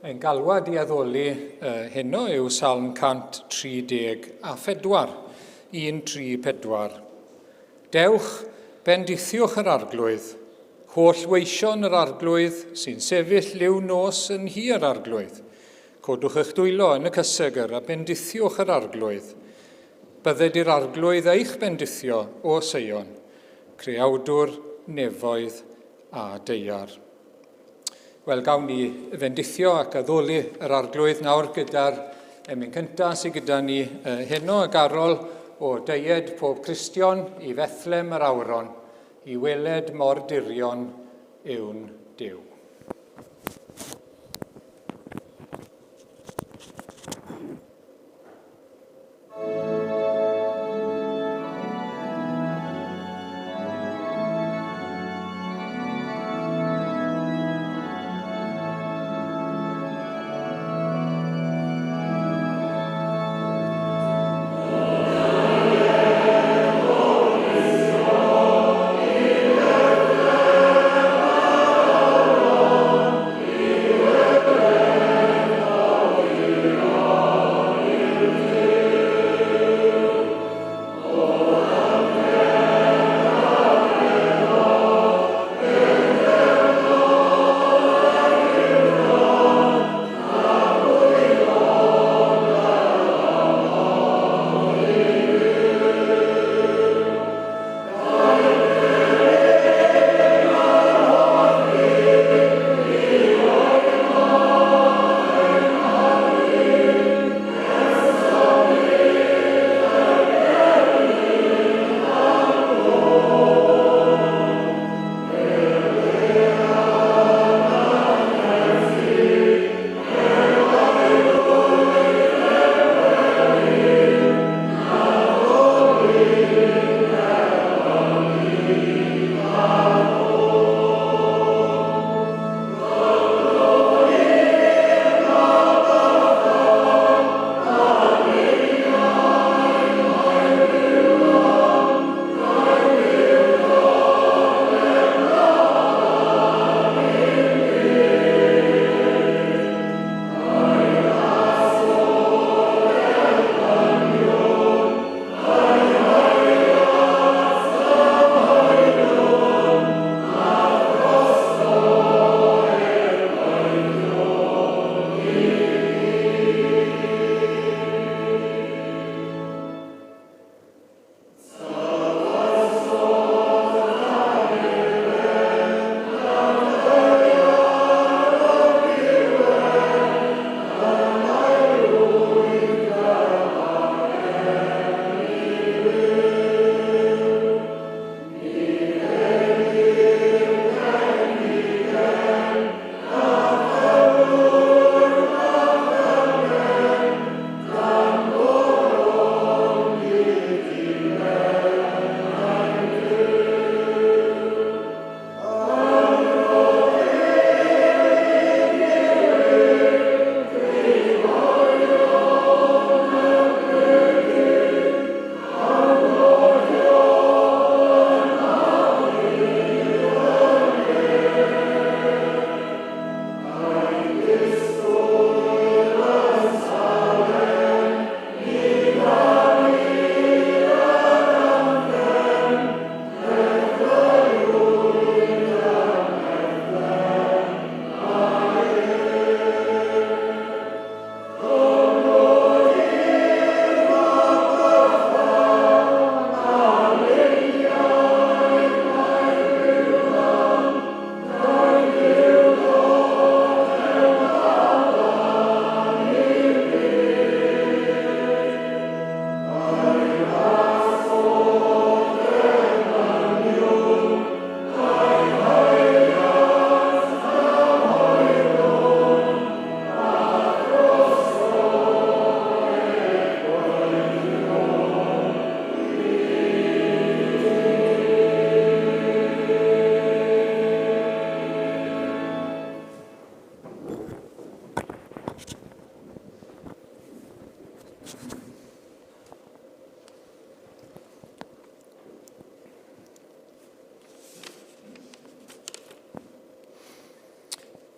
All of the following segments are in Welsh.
Ein galwad i addoli heno yw Salm 134, 134. Dewch, bendithiwch yr Arglwydd, holl weision yr Arglwydd sy'n sefyll liw nos yn nhŷ yr Arglwydd. Codwch eich dwylo yn y cysegr a bendithiwch yr Arglwydd. Bydded i'r Arglwydd eich bendithio, o Seion, creawdwr nefoedd a daear. Wel, gawn ni fendithio ac addoli yr Arglwydd nawr gyda'r emyn cyntaf sydd gyda ni heno, y garol o Deued pob Cristion i Fethlem yr Awron, i weled mor dirion yw'n Duw.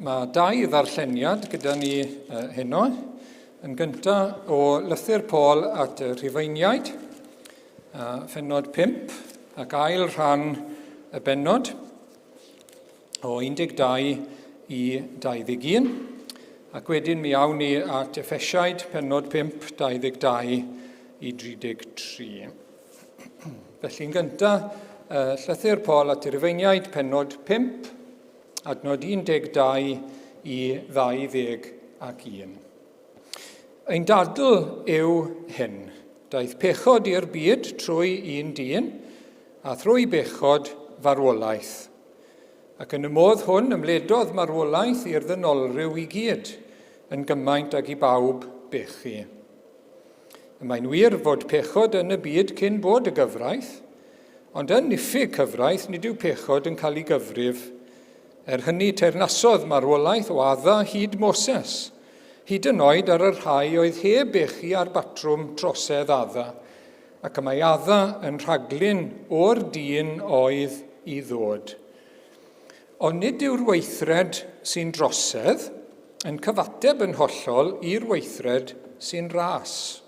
Mae dau ddarlleniad gyda ni heno. Yn gyntaf o lythyr Paul at y Rhufeiniaid, phennod 5, ac ail rhan y bennod o 12 i 21. Ac wedyn mi awn ni at Effesiaid, pennod 5, 22 i 33. Felly yn gyntaf, llythyr Paul at y Rufeiniaid, pennod 5, adnod 12 i 21. Ein dadl yw hyn. Daeth pechod i'r byd trwy un dyn, a thrwy bechod farwolaeth. Ac yn y modd hwn ymledodd marwolaeth i'r ddynolryw i gyd, yn gymaint ag i bawb bechu. Y mae'n wir fod pechod yn y byd cyn bod y gyfraith, ond yn niffyg cyfraith nid yw pechod yn cael ei gyfrif. Er hynny teyrnasodd marwolaeth o Adda hyd Moses, hyd yn oed ar y rhai oedd heb bechu ar batrwm trosedd Adda, ac y mae Adda yn rhaglun o'r dyn oedd i ddod. Ond nid yw'r weithred sy'n drosedd yn cyfateb yn hollol i'r weithred sy'n ras.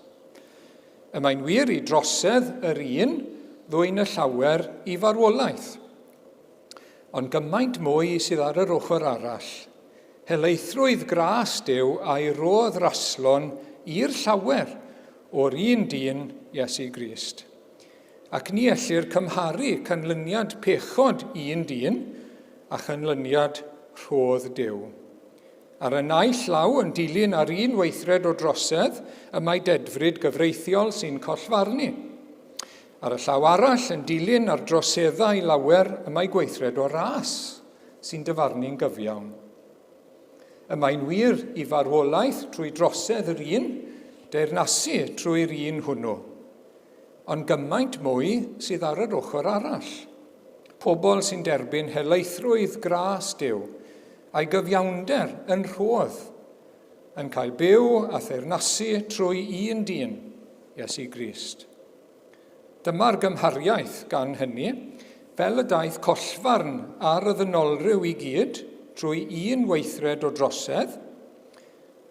Y mae'n wir i drosedd yr un ddwyn y llawer i farwolaeth. Ond gymaint mwy sydd ar yr ochr arall. Helaethrwydd gras Duw a'i rodd raslon i'r llawer o'r un dyn, Iesu Grist. Ac ni ellir cymharu canlyniad pechod un dyn â chanlyniad rhodd Duw. Ar y naill law, yn dilyn ar un weithred o drosedd, y mae dedfryd gyfreithiol sy'n collfarnu. Ar y llaw arall, yn dilyn ar droseddau lawer, y mae gweithred o ras sy'n dyfarnu'n gyfiawn. Y mae'n wir i farwolaeth trwy drosedd yr un, deyrnasu trwy'r un hwnnw. Ond gymaint mwy sydd ar yr ochr arall. Pobl sy'n derbyn helaethrwydd gras Duw, a'i gyfiawnder yn rhodd, yn cael byw a theyrnasu trwy un dyn, Iesu Grist. Dyma'r gymhariaeth gan hynny, fel y daeth collfarn ar y ddynolryw i gyd trwy un weithred o drosedd,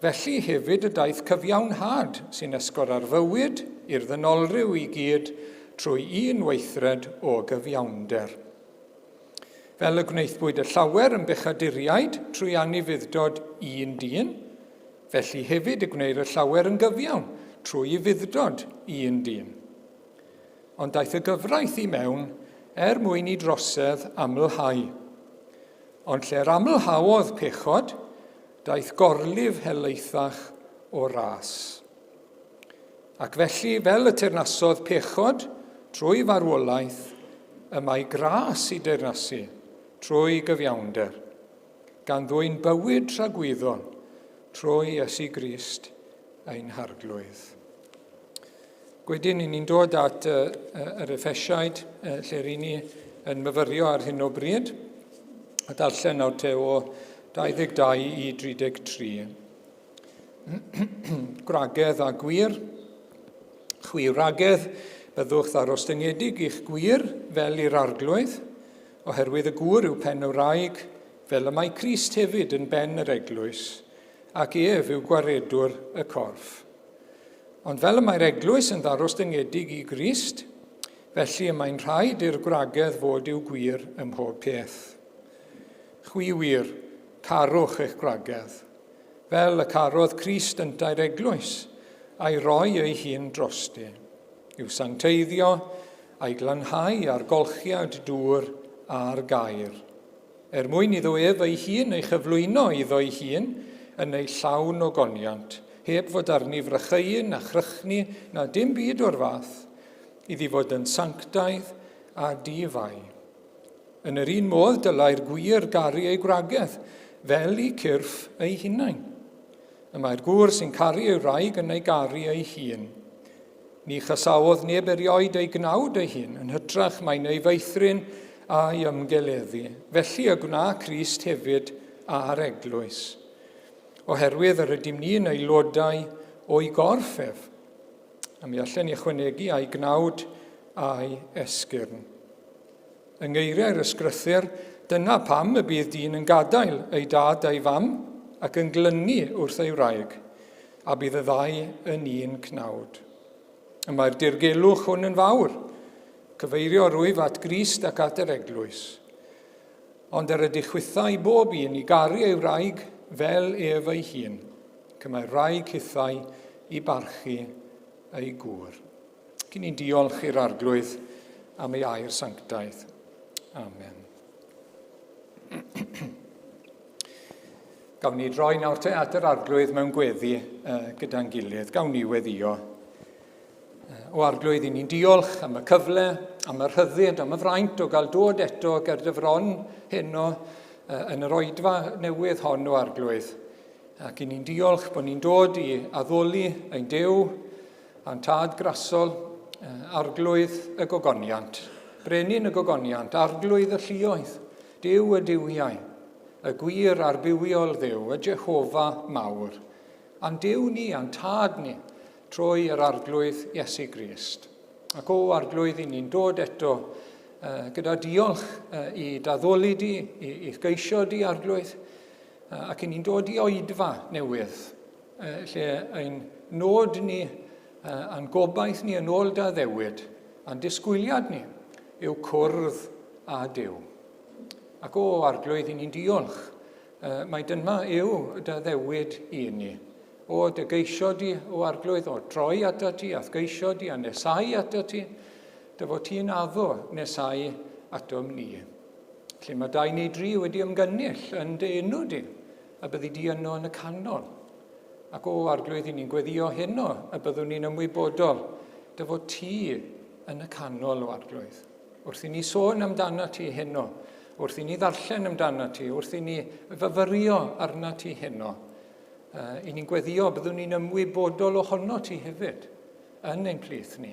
Felly hefyd y daeth cyfiawnhad sy'n esgor ar fywyd i'r ddynolryw i gyd trwy un weithred o gyfiawnder. Fel y gwnaethpwyd y llawer yn bechaduriaid trwy anufudd-dod un dyn, felly hefyd y gwneir y llawer yn gyfiawn trwy ufudd-dod un dyn. Ond daeth y gyfraith i mewn er mwyn i drosedd amlhau. Ond lle'r amlhaodd pechod, Daeth gorlif helaethach o ras. Ac felly, fel y teyrnasodd pechod trwy farwolaeth, y mae gras i deyrnasu trwy gyfiawnder, gan ddwyn bywyd tragwyddol trwy Iesu Grist ein Harglwydd. Gwedyn, i ni'n dod at yr Effesiaid, lle ry'n ni yn myfyrio ar hyn o bryd, a darllen nawr te o 22 i 33. Gwragedd a gwir. Chwi wragedd, byddwch ddarostyngedig i'ch gwir fel i'r arglwydd, oherwydd y gŵr yw pen y wraig, fel y mae Crist hefyd yn ben yr eglwys, ac ef yw gwaredwr y corff. Ond fel y mae'r eglwys yn ddarostyngedig i Grist, felly y mae'n rhaid i'r gwragedd fod i'w gwir ym mhob peth. Chwi wir, carwch eich gwragedd, fel y carodd Crist yntau'r eglwys, a'i roi ei hun drosti, i'w sancteiddio a'i glanhau ar golchiad dŵr a'r gair. Er mwyn iddo ef ei hun ei chyflwyno iddo'i hun yn ei llawn ogoniant, heb fod arni frycheuyn na chrychni na dim byd o'r fath, iddi fod yn sanctaidd a di-fai. Yn yr un modd dylai'r gwir garu ei gwragedd, fel i cyrff ei hunain. Y mae'r gŵr sy'n caru ei wraig yn ei garu ei hun. Ni chasaodd neb erioed ei gnawd ei hun, yn hytrach mae'n ei feithrin a'i ymgeleddu. Felly y gwna Crist hefyd â'r eglwys. Oherwydd yr ydym ni'n aelodau o'i gorff ef. A mi allen ni ychwanegu a'i gnawd a'i esgyrn. Yng ngeiriau'r ysgrythur, Dyna pam y bydd dyn yn gadael ei dad a'i fam ac yn glynu wrth ei wraig, a bydd y ddau yn un cnawd. Y mae'r dirgelwch hwn yn fawr. Cyfeirio rwyf at Grist ac at yr eglwys. Ond yr ydych chwithau bob un i garu ei wraig fel ef ei hun, ac y mae'r wraig hithau i barchu ei gŵr. Cyn ni'n diolch i'r Arglwydd am ei air sanctaidd. Amen. Gawn ni droi nawr te at yr Arglwydd mewn gweddi uh, gyda'n gilydd. Gawn ni weddio. O Arglwydd, i ni'n diolch am y cyfle, am y rhyddid, am y fraint o gael dod eto ger dy fron heno uh, yn yr oedfa newydd hon o Arglwydd. Ac i ni'n diolch bod ni'n dod i addoli ein Duw a'n Tad grasol, Arglwydd y gogoniant, Brenin y gogoniant, Arglwydd y lluoedd, Duw y duwiau, y gwir a'r bywiol Dduw, y Jehofa mawr, a'n Duw ni, a'n Tad ni, trwy yr Arglwydd Iesu Grist. Ac o Arglwydd, i ni'n dod eto uh, gyda diolch uh, i daddoli di, i, i'th geisio di, Arglwydd, uh, ac i ni'n dod i oedfa newydd, lle ein nod ni a'n gobaith ni yn ôl dy addewid a'n disgwyliad ni yw cwrdd â Duw. Ac o, Arglwydd, i ni'n diolch. Mae dyma yw dy addewid i ni. O, dy geisio di, o Arglwydd, o droi ato ti, a'th geisio di, a nesau ato ti, dy fod ti'n addo nesau atom ni. Lle mae dau neu dri wedi ymgynnull yn dy enw di, a byddi di yno yn y canol. Ac o, Arglwydd, i ni'n gweddio heno y byddwn ni'n ymwybodol dy fod ti yn y canol, o Arglwydd. Wrth i ni sôn amdano ti heno, wrth i ni ddarllen amdano ti, wrth i ni fyfyrio arna ti heno, uh, i ni'n gweddio byddwn ni'n ymwybodol ohono ti hefyd yn ein plith ni.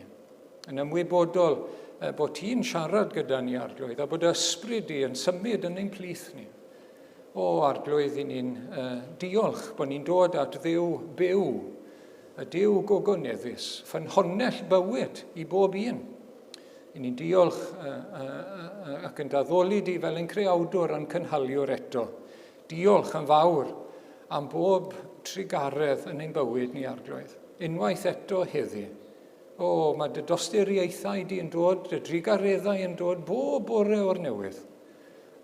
Yn ymwybodol uh, bod ti'n siarad gyda ni, Arglwydd, a bod ysbryd di yn symud yn ein plith ni. O, Arglwydd, i ni'n uh, diolch bod ni'n dod at Dduw byw, y Duw gogoneddus, ffynhonnell bywyd i bob un. I ni'n diolch uh, uh, uh, ac yn daddoli di fel ein creawdwr a'n cynhaliwr eto. Diolch yn fawr am bob trugaredd yn ein bywyd ni, Arglwydd. Unwaith eto heddi. O, mae dy dosturiaethau di yn dod, dy drugareddau yn dod bob bore o'r newydd.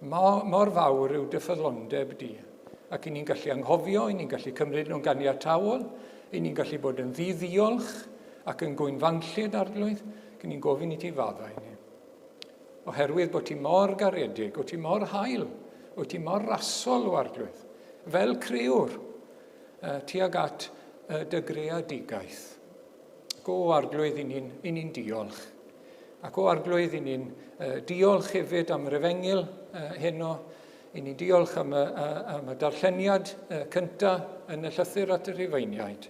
Mor fawr yw dy ffyddlondeb di. Ac i ni'n gallu anghofio, i ni'n gallu cymryd nhw'n ganiataol, i ni'n gallu bod yn ddi-ddiolch ac yn gwynfanllyd, Arglwydd, ac i ni'n gofyn i ti faddau ni. Oherwydd bod ti mor garedig, o ti mor hael, o ti mor rasol o Arglwydd, fel crëwr, tuag at dy greadigaeth. Go, Arglwydd, i ni'n i ni diolch. Ac o Arglwydd, i ni'n uh, diolch hefyd am yr efengyl uh, heno. I ni'n diolch am y, uh, am y darlleniad uh, cyntaf yn y llythyr at y Rhufeiniaid.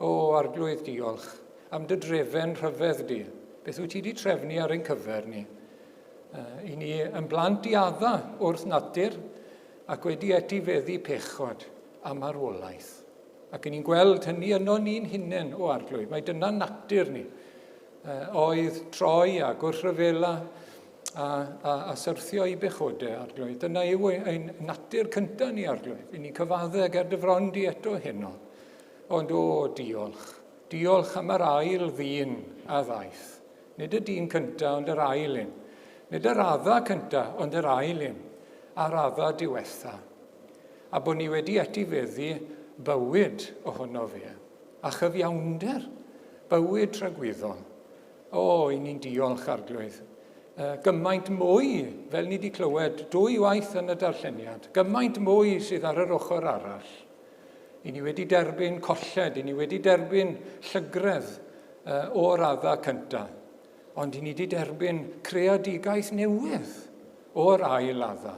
O Arglwydd, diolch am dy drefen rhyfedd di. Beth wyt ti wedi trefnu ar ein cyfer ni? Uh, I ni yn blant i adda wrth natur ac wedi etifeddu pechod a marwolaeth. Ac i ni'n gweld hynny yno ni'n hunain, o Arglwydd. Mae dyna natur ni. Oedd troi a gwrthryfela a, a, a syrthio i bechodau, Arglwydd. Dyna yw ein natur cyntaf ni, Arglwydd. I ni'n cyfadde ger dy fron di eto heno. Ond o, diolch. Diolch am yr ail ddyn a ddaeth. Nid y dyn cyntaf, ond yr ail un. Nid yr adda cyntaf, ond yr ail un. A'r adda diwetha. A bod ni wedi etifeddu bywyd ohono fe. A chyfiawnder, bywyd tragwyddol. O, i ni'n diolch, Arglwydd. Gymaint mwy, fel ni wedi clywed dwy waith yn y darlleniad, gymaint mwy sydd ar yr ochr arall. I ni wedi derbyn colled, i ni wedi derbyn llygredd o'r adda cyntaf, ond i ni wedi derbyn creadigaeth newydd o'r ail adda,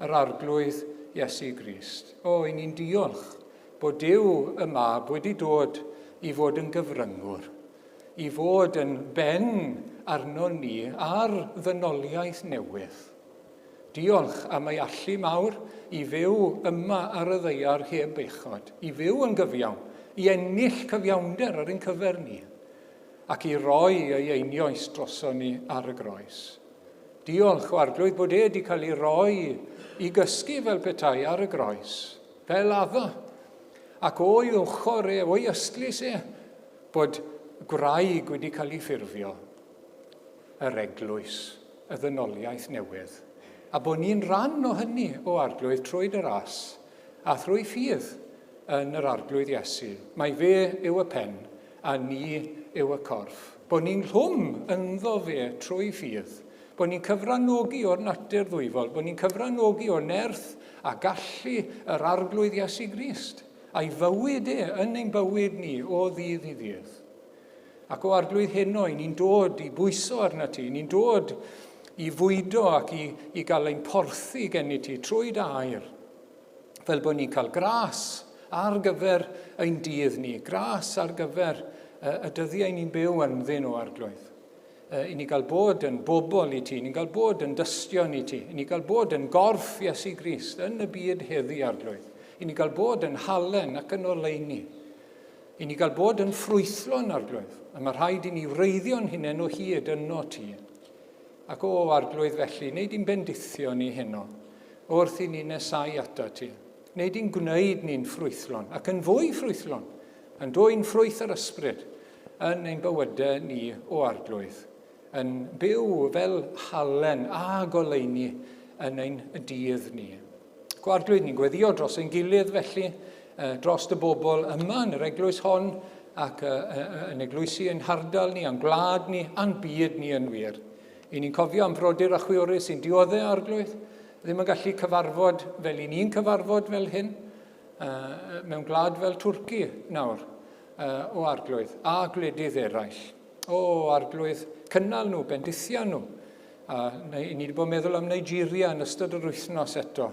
yr Arglwydd Iesu Grist. O, i ni'n diolch bod Duw y Mab wedi dod i fod yn gyfryngwr, i fod yn ben arno ni ar ddynoliaeth newydd. Diolch am ei allu mawr i fyw yma ar y ddaear heb bechod, i fyw yn gyfiawn, i ennill cyfiawnder ar ein cyfer ni, ac i roi ei einioes droson ni ar y groes. Diolch o Arglwydd bod e wedi cael ei roi i gysgu fel petai ar y groes, fel Adda. Ac o'i ochr e, o'i ystlys e, bod gwraig wedi cael ei ffurfio, yr eglwys, y ddynoliaeth newydd. A bod ni'n rhan o hynny, o Arglwydd, trwy dy ras, a thrwy ffydd yn yr Arglwydd Iesu. Mai fe yw y pen, a ni yw y corff. Bod ni'n llwm ynddo fe trwy ffydd. Bod ni'n cyfranogi o'r natur ddwyfol. Bod ni'n cyfranogi o nerth a gallu yr Arglwydd Iesu Grist, a'i fywyd e yn ein bywyd ni o ddydd i ddydd. Ac o Arglwydd heno, i ni'n dod i bwyso arna ti, i ni'n dod i fwydo ac i, i gael ein porthi gen i ti trwy dy air, fel bod ni'n cael gras ar gyfer ein dydd ni, gras ar gyfer y dyddiau ni'n byw ynddyn nhw, Arglwydd. I ni gael bod yn bobl i ti, i ni gael bod yn dystion i ti, i ni gael bod yn gorff Iesu Grist yn y byd heddi, Arglwydd. I ni gael bod yn halen ac yn oleuni. I ni gael bod yn ffrwythlon, Arglwydd, a mae rhaid i ni wreiddio'n hunain o hyd yno ti. Ac o, Arglwydd, felly, wneud i'n bendithio ni heno, wrth i ni nesau ata ti. Wneud i'n gwneud ni'n ffrwythlon, ac yn fwy ffrwythlon, yn dwyn ffrwyth yr ysbryd yn ein bywydau ni, o Arglwydd, yn byw fel halen a goleuni yn ein dydd ni. Gwarglwydd, ni'n gweddio dros ein gilydd felly, dros y bobl yma yn yr eglwys hon ac yn eglwysi ein hardal ni, a'n gwlad ni, a'n byd ni yn wir. I ni'n cofio am frodyr a chwiorydd sy'n dioddau Arglwydd, ddim yn gallu cyfarfod fel i ni'n cyfarfod fel hyn, mewn gwlad fel Twrci nawr, o Arglwydd, a gwledydd eraill. O, Arglwydd, cynnal nhw, bendithia nhw. A ni wedi bod yn meddwl am Nigeria yn ystod yr wythnos eto.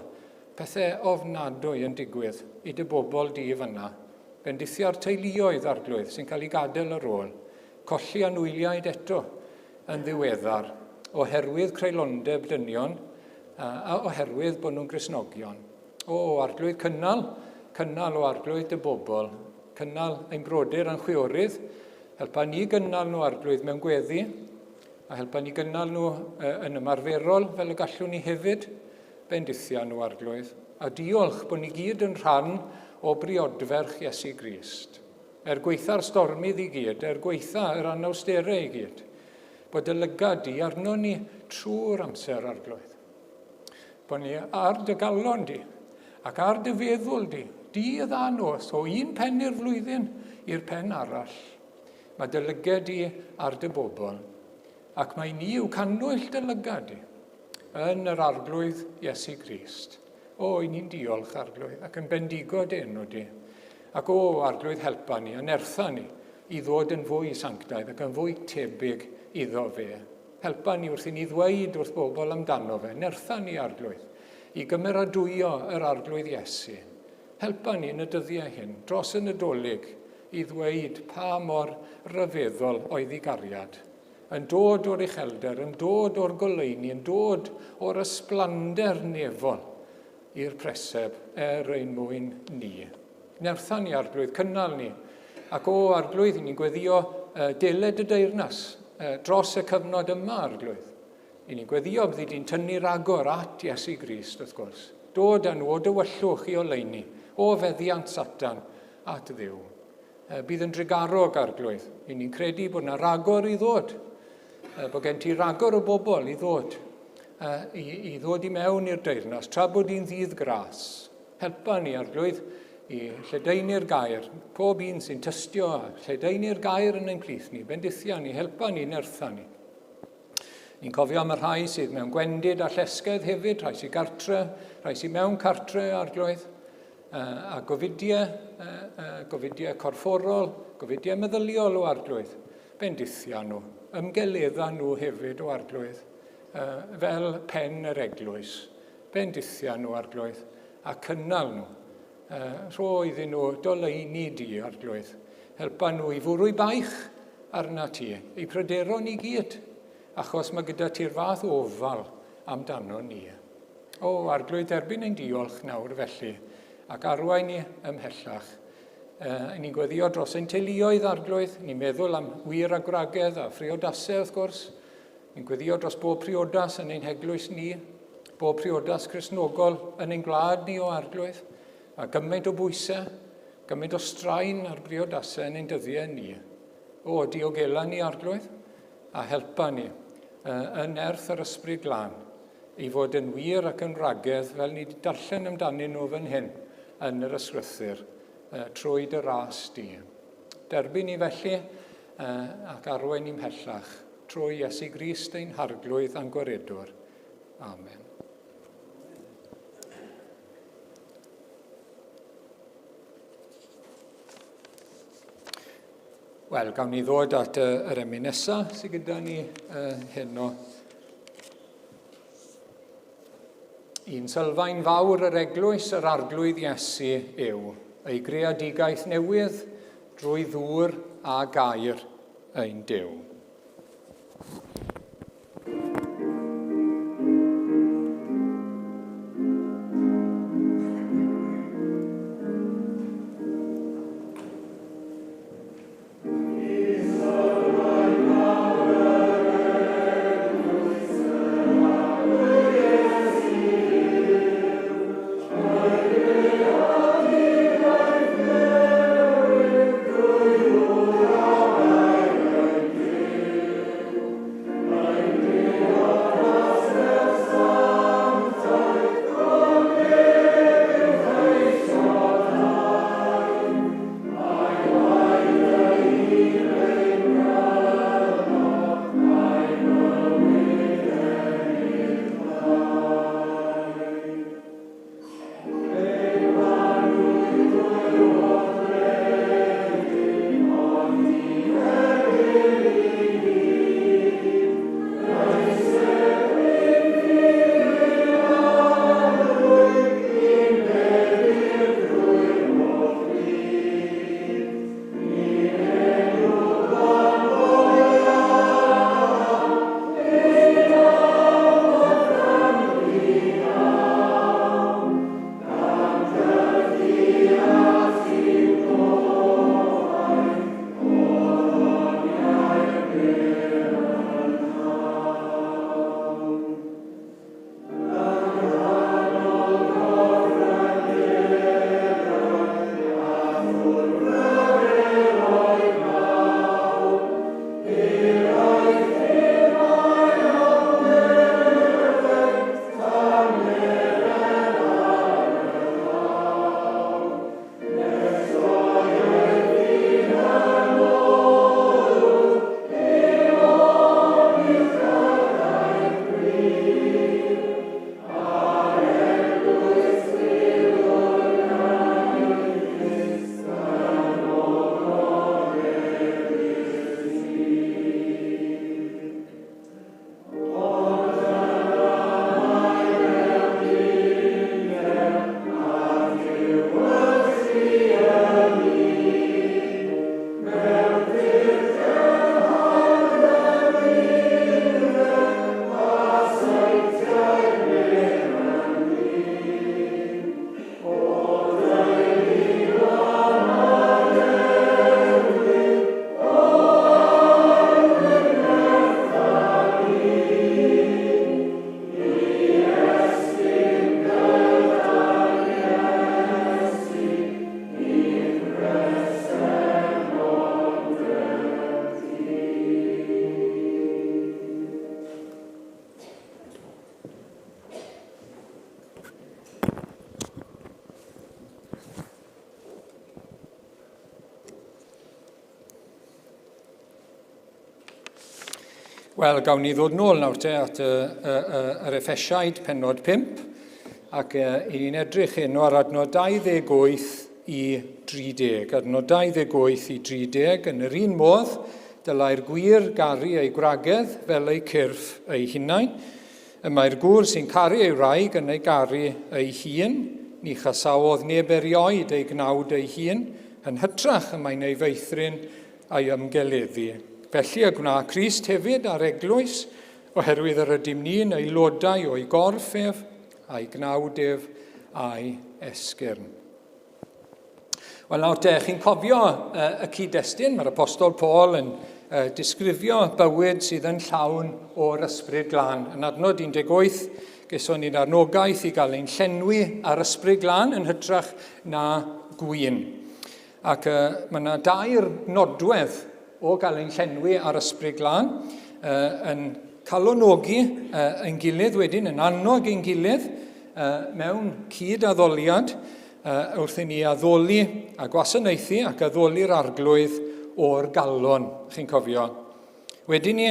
Pethau ofnadwy yn digwydd i dy bobl di fyna. Bendithia'r teuluoedd, Arglwydd, sy'n cael ei gadael ar ôl. Colli anwyliaid eto yn ddiweddar oherwydd creulondeb dynion a oherwydd bod nhw'n Gristnogion. O, Arglwydd, cynnal, cynnal o Arglwydd dy bobl, cynnal ein brodyr a'n chwiorydd, helpa ni gynnal nhw, Arglwydd, mewn gweddi, a helpa ni gynnal nhw yn ymarferol fel y gallwn ni hefyd bendithio nhw, Arglwydd. A diolch bod ni gyd yn rhan o briodferch Iesu Grist. Er gwaetha'r stormydd i gyd, er gwaetha yr anawsterau i gyd, bod dy lygad di arno ni trwy'r amser, Arglwydd. Bod ni ar dy galon di ac ar dy feddwl di, dydd a nos, o un pen i'r flwyddyn i'r pen arall. Mae dy lyged di ar dy bobl, ac mae ni yw cannwyll dy lygad di yn yr Arglwydd Iesu Grist. O, i ni'n diolch, Arglwydd, ac yn bendigo dy enw di. Ac o, Arglwydd, helpa ni, a nertha ni i ddod yn fwy sanctaidd ac yn fwy tebyg iddo fe. Helpa ni wrth i ni ddweud wrth bobl amdano fe. Nertha ni, Arglwydd, i gymeradwyo yr Arglwydd Iesu. Helpa ni yn y dyddiau hyn, dros y Nadolig, i ddweud pa mor ryfeddol oedd ei gariad. Yn dod o'r uchelder, yn dod o'r goleuni, yn dod o'r ysblander nefol i'r preseb er ein mwyn ni. Nertha ni, Arglwydd, cynnal ni. Ac o, Arglwydd, ni'n gweddio uh, deled y deyrnas uh, dros y cyfnod yma, Arglwydd. I ni'n gweddio byddi di'n tynnu ragor at Iesu Grist, wrth gwrs. Dod â nhw o dywyllwch i oleuni, o feddiant Satan at Dduw. Bydd yn drugarog, Arglwydd. I ni'n credu bod yna ragor i ddod, bod gen ti ragor o bobl i ddod, i, i ddod i mewn i'r deyrnas, tra bod hi'n ddydd gras. Helpa ni, Arglwydd, i lledaenu'r gair. Pob un sy'n tystio a lledaenu'r gair yn ein plith ni. Bendithia ni, helpa ni, nertha ni. Ni'n cofio am y rhai sydd mewn gwendid a llesgedd hefyd, rhai sydd gartre, rhai sydd mewn cartre, Arglwydd, a gofidiau, gofidiau corfforol, gofidiau meddyliol o Arglwydd. Bendithia nhw, ymgeledda nhw hefyd o Arglwydd, fel pen yr eglwys. Bendithia nhw, Arglwydd, a cynnal nhw. Rho iddyn nhw doleini di, Arglwydd. Helpa nhw i fwrw'u baich arna ti, eu pryderon i gyd, achos mae gyda ti'r fath ofal amdano ni. O, Arglwydd, derbyn ein diolch nawr felly, ac arwain ni ymhellach. Uh, ni'n gweddio dros ein teuluoedd, Arglwydd. Ni'n meddwl am wir a gwragedd a phriodasau, wrth gwrs. Ni'n gweddio dros bob priodas yn ein heglwys ni, bob priodas Cristnogol yn ein gwlad ni o Arglwydd. A gymaint o bwysau, gymaint o straen ar briodasau yn ein dyddiau ni. O, diogela ni, Arglwydd, a helpa ni yn nerth yr Ysbryd Glân i fod yn wir ac yn wragedd fel ni wedi darllen amdanyn nhw fan hyn yn yr ysgrythur trwy dy ras di. Derbyn ni felly ac arwain ni'n mhellach trwy Iesu Grist ein Harglwydd a'n Gwaredwr. Amen. Wel, gawn ni ddod at yr emyn nesaf sydd gyda ni heno. Un sylfaen fawr yr eglwys yr Arglwydd Iesu yw ei greadigaeth newydd drwy ddŵr a gair ein Duw. Wel, gawn ni ddod nôl nawr te at y, y, y, yr Effesiaid penod 5, ac e, i ni'n edrych heno ar adnod 28 i 30. Adnod 28 i 30, yn yr un modd, dylai'r gwir garu ei gwragedd fel eu cyrff eu hunain. Y mae'r gŵr sy'n caru ei wraig yn ei garu ei hun, ni chasaodd neb erioed ei gnawd ei hun, yn hytrach y mae'n ei feithrin a'i ymgeleddu. Felly y gwna Crist hefyd a'r eglwys, oherwydd yr ydym ni'n aelodau o'i gorff ef, a'i gnawd ef, a'i esgyrn. Wel nawr te, chi'n cofio y cyd-destun, mae'r Apostol Paul yn, disgrifio bywyd sydd yn llawn o'r Ysbryd Glân. Yn adnod 18, geson ni'n arnogaeth i gael ein llenwi ar Ysbryd Glân yn hytrach na gwin. Ac uh, mae yna dair nodwedd o gael ein llenwi ar Ysbryd Glân uh, yn calonogi uh, ein gilydd wedyn, yn annog ein gilydd uh, mewn cyd-addoliad uh, wrth i ni addoli a gwasanaethu ac addoli'r arglwydd o'r galon, chi'n cofio. Wedyn ni,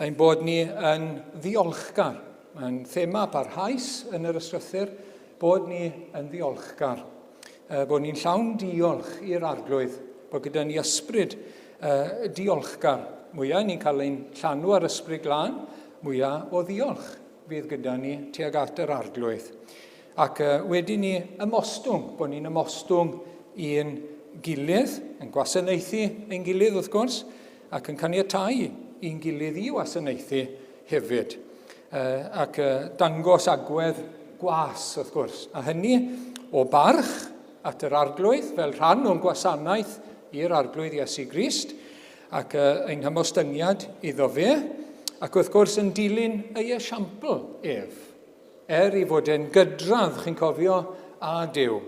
ein bod ni yn ddiolchgar. Mae'n thema parhaus yn yr ysgrythyr, bod ni yn ddiolchgar. Bod ni'n llawn diolch i'r arglwydd, bod gyda ni ysbryd diolchgar. Mwyaf ni'n cael ein llanw ar ysbryd glân, mwyaf o ddiolch fydd gyda ni tuag at yr arglwydd. Ac wedi ni ymostwng, bod ni'n ymostwng i'n gilydd, yn gwasanaethu ein gilydd wrth gwrs, ac yn caniatáu i'n gilydd i wasanaethu hefyd. Ac dangos agwedd gwas, wrth gwrs. A hynny o barch at yr arglwydd fel rhan o'n gwasanaeth i'r arglwydd Iesu Grist ac ein hymostyngiad iddo fe, ac wrth gwrs yn dilyn ei esiampl ef. Er i fod e'n gydradd, chi'n cofio, â Duw,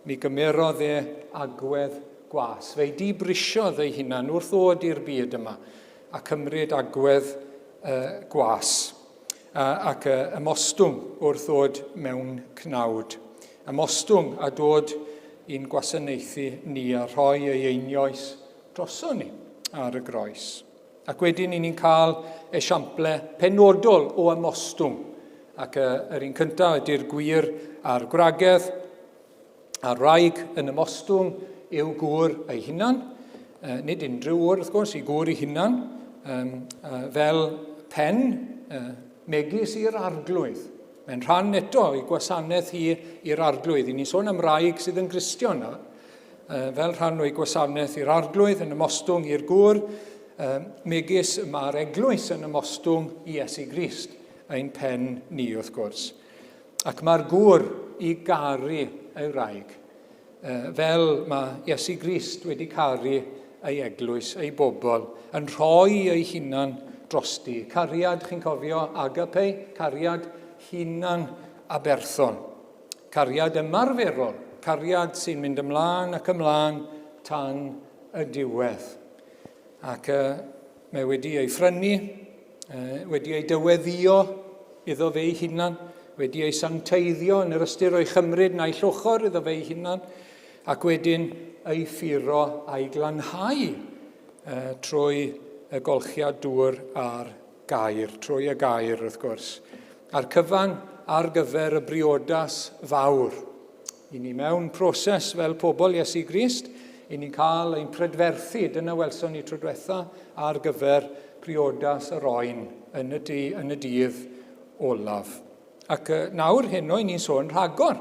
mi gymerodd e agwedd gwas. Fe'i dibrisiodd ei hunan wrth ddod i'r byd yma a cymryd agwedd uh, gwas uh, ac uh, ymostwng wrth ddod mewn cnawd. Ymostwng a dod i'n gwasanaethu ni a rhoi ei einioes droson ni ar y groes. Ac wedyn i ni'n cael esiample penodol o ymostwng. Ac yr un cyntaf ydy'r gwir a'r gwragedd, a'r wraig yn ymostwng i'w gŵr ei hunan. Nid unrhyw ŵr, wrth gwrs, i gŵr ei hunan, fel pen, megis i'r arglwydd. Mae'n rhan eto o'i gwasanaeth hi i'r arglwydd. I ni'n sôn am wraig sydd yn Gristion nawr. Fel rhan o'i gwasanaeth i'r arglwydd yn ymostwng i'r gŵr, megis mae'r eglwys yn ymostwng i Iesu Grist, ein pen ni wrth gwrs. Ac mae'r gŵr i garu ei wraig, fel mae Iesu Grist wedi caru ei eglwys, ei bobl, yn rhoi ei hunan drosti. Cariad, chi'n cofio, agape, cariad hunan aberthol. Cariad ymarferol, cariad sy'n mynd ymlaen ac ymlaen tan y diwedd. Ac uh, mae wedi ei phrynu, uh, wedi ei dyweddio iddo fe ei hunan, wedi ei sancteiddio yn yr ystyr o'i chymryd naill ochr iddo fe ei hunan, ac wedyn ei ffuro a'i glanhau uh, trwy y golchiad dŵr a'r gair, trwy y gair wrth gwrs. A'r cyfan ar gyfer y briodas fawr. I ni mewn proses fel pobl Iesu Grist, i ni'n cael ein prydferthu, dyna welson ni tro diwetha, ar gyfer priodas yr oen yn y, dy, yn y dydd olaf. Ac nawr heno i ni'n sôn rhagor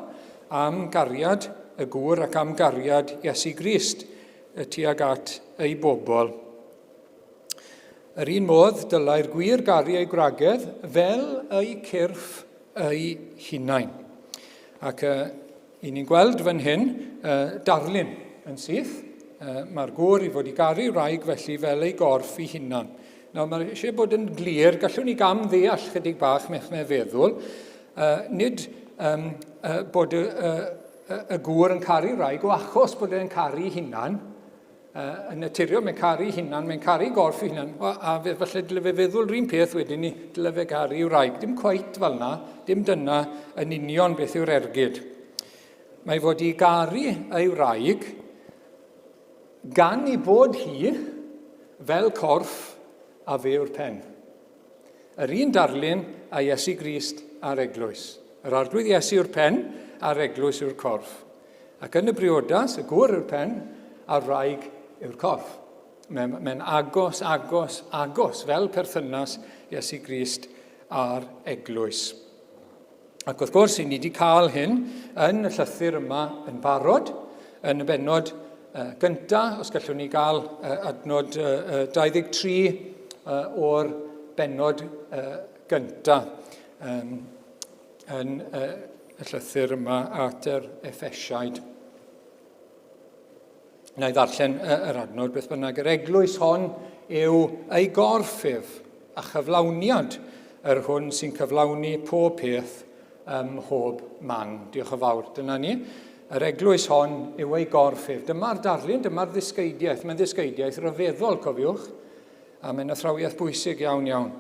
am gariad y gŵr ac am gariad Iesu Grist tuag at ei bobl. Yr un modd, dylai'r gwir garu eu gwragedd fel eu cyrff eu hunain. Ac uh, i ni'n gweld fan hyn uh, darlun yn syth. Uh, Mae'r gŵr i fod i garu wraig felly fel ei gorff ei hunan. Nawr, mae eisiau bod yn glir, gallwn ni gam ddeall chydig bach mech me feddwl. Uh, nid um, uh, bod y, uh, y gŵr yn caru wraig o achos bod e'n caru hunan, Uh, yn naturiol, mae'n caru hunan, mae'n caru gorff ei hunan, a fe, falle dyle fe feddwl rhywun peth wedyn ni, dyle fe garu i'w wraig. Dim cweit fel yna, dim dyna yn union beth yw'r ergyd. Mae fod i garu ei wraig gan i bod hi fel corff a fe yw'r pen. Yr un darlun a Iesu Grist a'r eglwys. Yr arglwydd Iesu yw'r pen a'r eglwys yw'r corff. Ac yn y briodas, y gŵr yw'r pen, a'r wraig yw'r corff. Mae'n mae agos, agos, agos, fel perthynas Iesu Grist a'r eglwys. Ac wrth gwrs, i ni wedi cael hyn yn y llythyr yma yn barod, yn y bennod uh, gyntaf, os gallwn ni gael uh, adnod uh, 23 uh, o'r bennod uh, gyntaf. Um, yn y llythyr yma at yr Effesiaid. Na i ddarllen yr adnod beth bynnag. Yr eglwys hon yw ei gorff ef, a chyflawniad yr hwn sy'n cyflawni pob peth ym mhob man. Diolch yn fawr. Dyna ni. Yr eglwys hon yw ei gorff ef. Dyma'r darlun, dyma'r ddysgeidiaeth. Mae'n ddysgeidiaeth ryfeddol, cofiwch. A mae'n athrawiaeth bwysig iawn, iawn.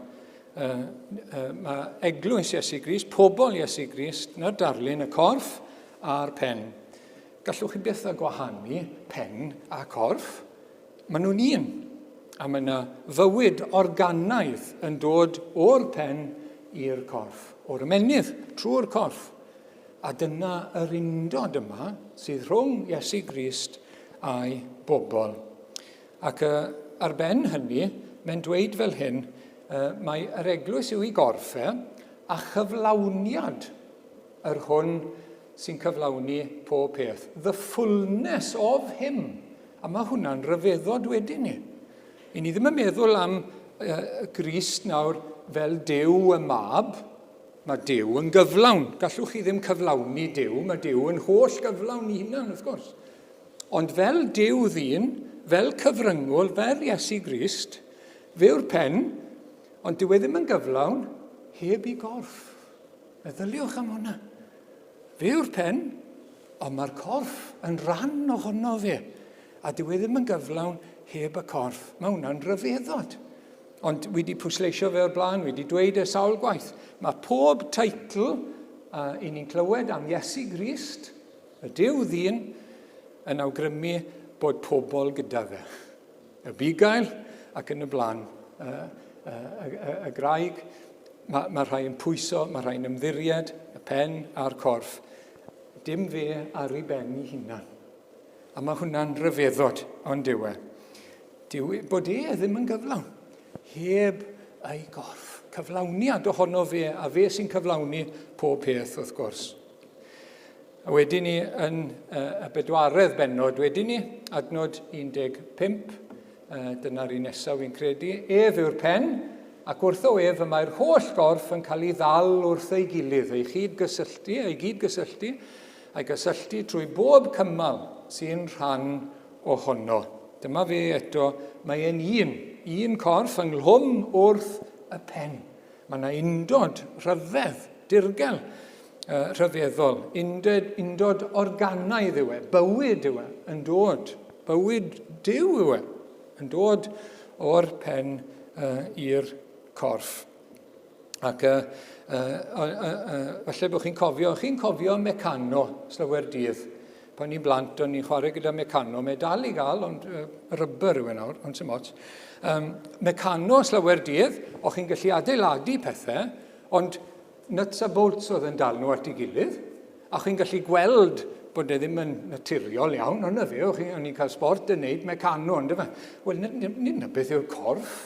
Mae eglwys Iesu Grist, pobl Iesu Grist, na'r darlun, y corff a'r pen. Gallwch chi byth a gwahanu pen a corff. Maen nhw'n un. A mae yna fywyd organaidd yn dod o'r pen i'r corff, o'r ymennydd, trwy'r corff. A dyna yr undod yma sydd rhwng Iesu Grist a'i bobl. Ac ar ben hynny, mae'n dweud fel hyn, mae yr eglwys yw ei gorff e, a chyflawniad yr hwn sy'n cyflawni pob peth. The fullness of him. A mae hwnna'n rhyfeddod wedyn ni. I ni ddim yn meddwl am Grist nawr fel Duw y Mab. Mae Duw yn gyflawn. Gallwch chi ddim cyflawni Duw. Mae Duw yn holl gyflawn i hunan, wrth gwrs. Ond fel Duw ddyn, fel cyfryngwr, fel Iesu Grist, fe yw'r pen, ond dyw e ddim yn gyflawn heb i gorff. Meddyliwch am hwnna. Fe yw'r pen, ond mae'r corff yn rhan ohono fe. A dyw e ddim yn gyflawn heb y corff. Mae hwnna'n rhyfeddod. Ond wi wedi pwysleisio fe o'r blaen, wi wedi dweud e sawl gwaith. Mae pob teitl i ni'n clywed am Iesu Grist, y Duw ddyn, yn awgrymu bod pobl gyda fe. Y bugail ac yn y blaen, y, y, y, y graig, mae, mae rhai yn pwyso, mae rhai'n ymddiried, y pen a'r corff. Dim fe ar ei ben ei hunan. A mae hwnna'n rhyfeddod, ond dyw e. Dyw, e, bod e ddim yn gyflawn. Heb ei gorff. Cyflawniad ohono fe, a fe sy'n cyflawni pob peth, wrth gwrs. A wedyn ni yn y bedwaredd bennod, wedyn ni, adnod 15, dyna'r un nesaf fi'n credu, ef yw'r pen, ac wrtho ef y mae'r holl gorff yn cael ei ddal wrth ei gilydd, ei chyd-gysylltu, ei gyd-gysylltu, a'i gysylltu trwy bob cymal sy'n rhan ohono. Dyma fe eto, mae e'n un, un corff ynghlwm wrth y pen. Mae yna undod rhyfedd, dirgel, rhyfeddol, undod, undod organaidd yw e, bywyd yw e, yn dod, bywyd Duw yw e, yn dod o'r pen i'r corff. Ac falle bod chi'n cofio, chi'n cofio Meccano, slawer dydd. Pan ni'n blant, o'n ni'n chwarae gyda Meccano, mae dal i gael, ond rubber yw e nawr, ond sy'n ots. Meccano slawer dydd, o'ch chi'n gallu adeiladu pethau, ond nuts a bolts oedd yn dal nhw at ei gilydd, a chi'n gallu gweld bod e ddim yn naturiol iawn, ond na fe, o'n i'n cael sport yn neud Meccano, ond fe. Wel, nid na beth yw'r corff.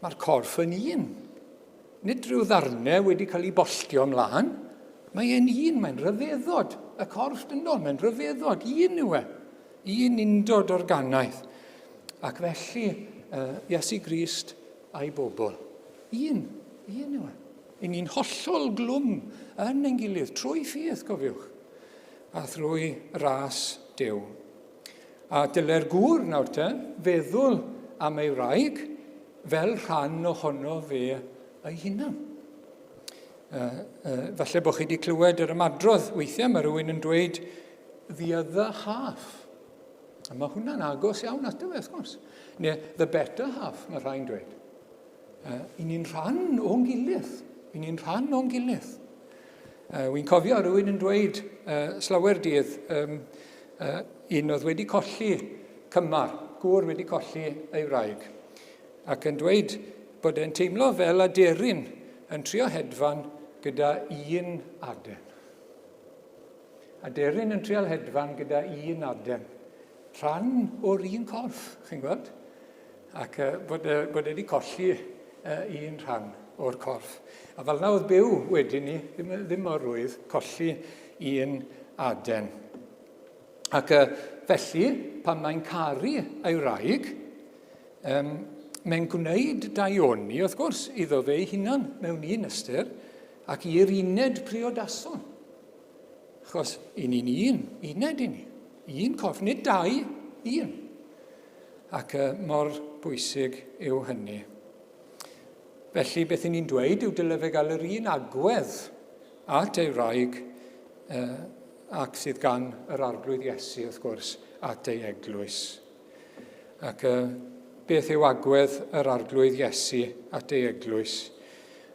Mae'r corff yn un. Nid rhyw ddarnau wedi cael ei bolltio ymlaen. Mae e'n un, mae'n rhyfeddod. Y corff dynol, mae'n rhyfeddod. Un yw e. Un undod organaidd. Ac felly, uh, Iesu Grist a'i bobl. Un, un yw e. I ni'n hollol glwm yn ein gilydd, trwy ffydd, cofiwch, a thrwy ras Duw. A dylai'r gŵr nawr te feddwl am ei wraig fel rhan ohono fe ei hunan. Falle bod chi wedi clywed yr ymadrodd weithiau, mae rhywun yn dweud the other half. A mae hwnna'n agos iawn ato fe, wrth gwrs. Neu the better half, mae rhai'n dweud. I ni'n rhan o'n gilydd. I ni'n rhan o'n gilydd. Wy'n cofio rhywun yn dweud slawer dydd, um, un oedd wedi colli cymar, gŵr wedi colli ei wraig, ac yn dweud bod e'n teimlo fel aderyn yn trio hedfan gyda un aden. Aderyn yn trial hedfan gyda un aden. Rhan o'r un corff, chi'n gweld? Ac bod, bod e wedi colli un rhan o'r corff. A fel yna oedd byw wedyn ni, ddim, ddim mor rwydd, colli un aden. Ac felly, pan mae'n caru ei wraig, um, mae'n gwneud daioni, wrth gwrs, iddo fe ei hunan mewn un ystyr, ac i'r uned priodasol. Achos i ni'n un, uned i ni. Un corff, nid dau, un. Ac mor bwysig yw hynny. Felly, beth y'n ni'n dweud yw dyle fe gael yr un agwedd at ei wraig eh, ac sydd gan yr Arglwydd Iesu, wrth gwrs, at ei eglwys. Ac eh, beth yw agwedd yr Arglwydd Iesu at ei eglwys?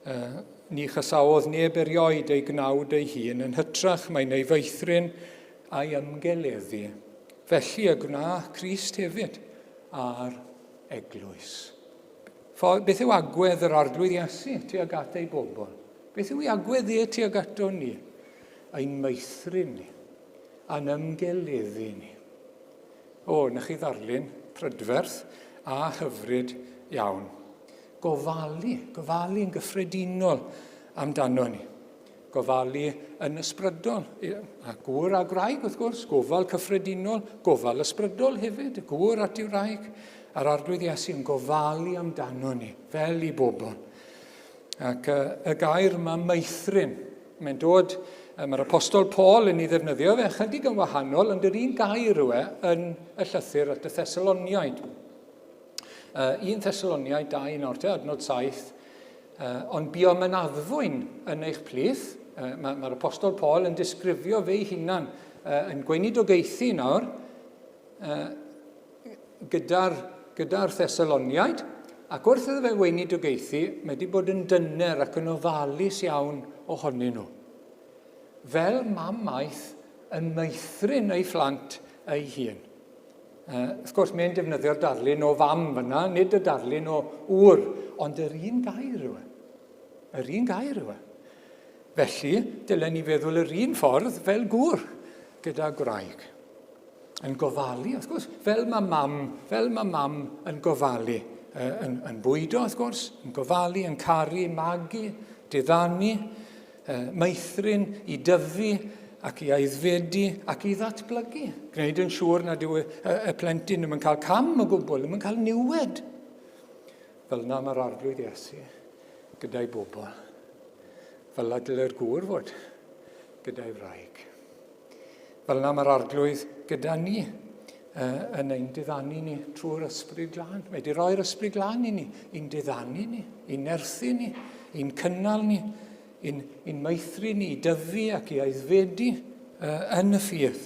Eh, ni chasaodd neb erioed ei gnawd ei hun, yn hytrach mae'n ei feithrin a'i ymgeleddu. Felly y gwna Crist hefyd a'r eglwys. Beth yw agwedd yr Arglwydd Iesu tuag at ei bobl? Beth yw ei agwedd e tuag ato ni? Ein meithrin ni, a'n ymgeleddu ni. O, na chi ddarlun prydferth a hyfryd iawn. Gofalu, gofalu yn gyffredinol amdano ni. Gofalu yn ysbrydol, a gŵr a gwraig wrth gwrs, gofal cyffredinol, gofal ysbrydol hefyd, gŵr at ei wraig, a'r Arglwydd Iesu yn gofalu amdano ni, fel i bobl. Ac y gair yma meithrin, mae'n dod, mae'r apostol Paul yn ei ddefnyddio fe chydig yn wahanol, ond yr un gair yw e yn y llythyr at y Thessaloniaid. 1 Thessaloniaid 2 nawr te, adnod 7, Ond buom yn addfwyn yn eich plith. Mae'r ma Apostol Paul yn disgrifio fe'i hunan yn gweinidogaethu nawr gyda'r gyda Thessaloniaid, ac wrth iddo fe weinidogaethu, mae wedi bod yn dyner ac yn ofalus iawn ohonyn nhw. Fel mam maeth yn meithrin ei phlant ei hun. Wrth gwrs, mae'n defnyddio'r darlun o fam fyna, nid y darlun o ŵr, ond yr un gair yw e. Yr un gair yw e. Felly, dylen ni feddwl yr un ffordd fel gŵr gyda gwraig. Yn gofalu, wrth gwrs, fel mae mam, fel mae mam yn gofalu. Yn, yn bwydo, wrth gwrs, yn gofalu, yn caru, magu, diddanu, meithrin, i dyfu ac i aeddfedu ac i ddatblygu. Gwneud yn siŵr nad yw y, y, y plentyn ddim yn cael cam o gwbl, ddim yn cael niwed. Fel yna mae'r Arglwydd Iesu gyda'i bobl. Fel yna dyle'r gŵr fod gyda'i wraig. Fel yna mae'r Arglwydd gyda ni yn ein diddanu ni trwy'r Ysbryd Glân. Mae wedi rhoi'r Ysbryd Glân i ni, i'n diddanu ni, i'n nerthu ni, i'n cynnal ni, i'n, i'n meithru ni, i dyfu ac i aeddfedu yn y ffydd,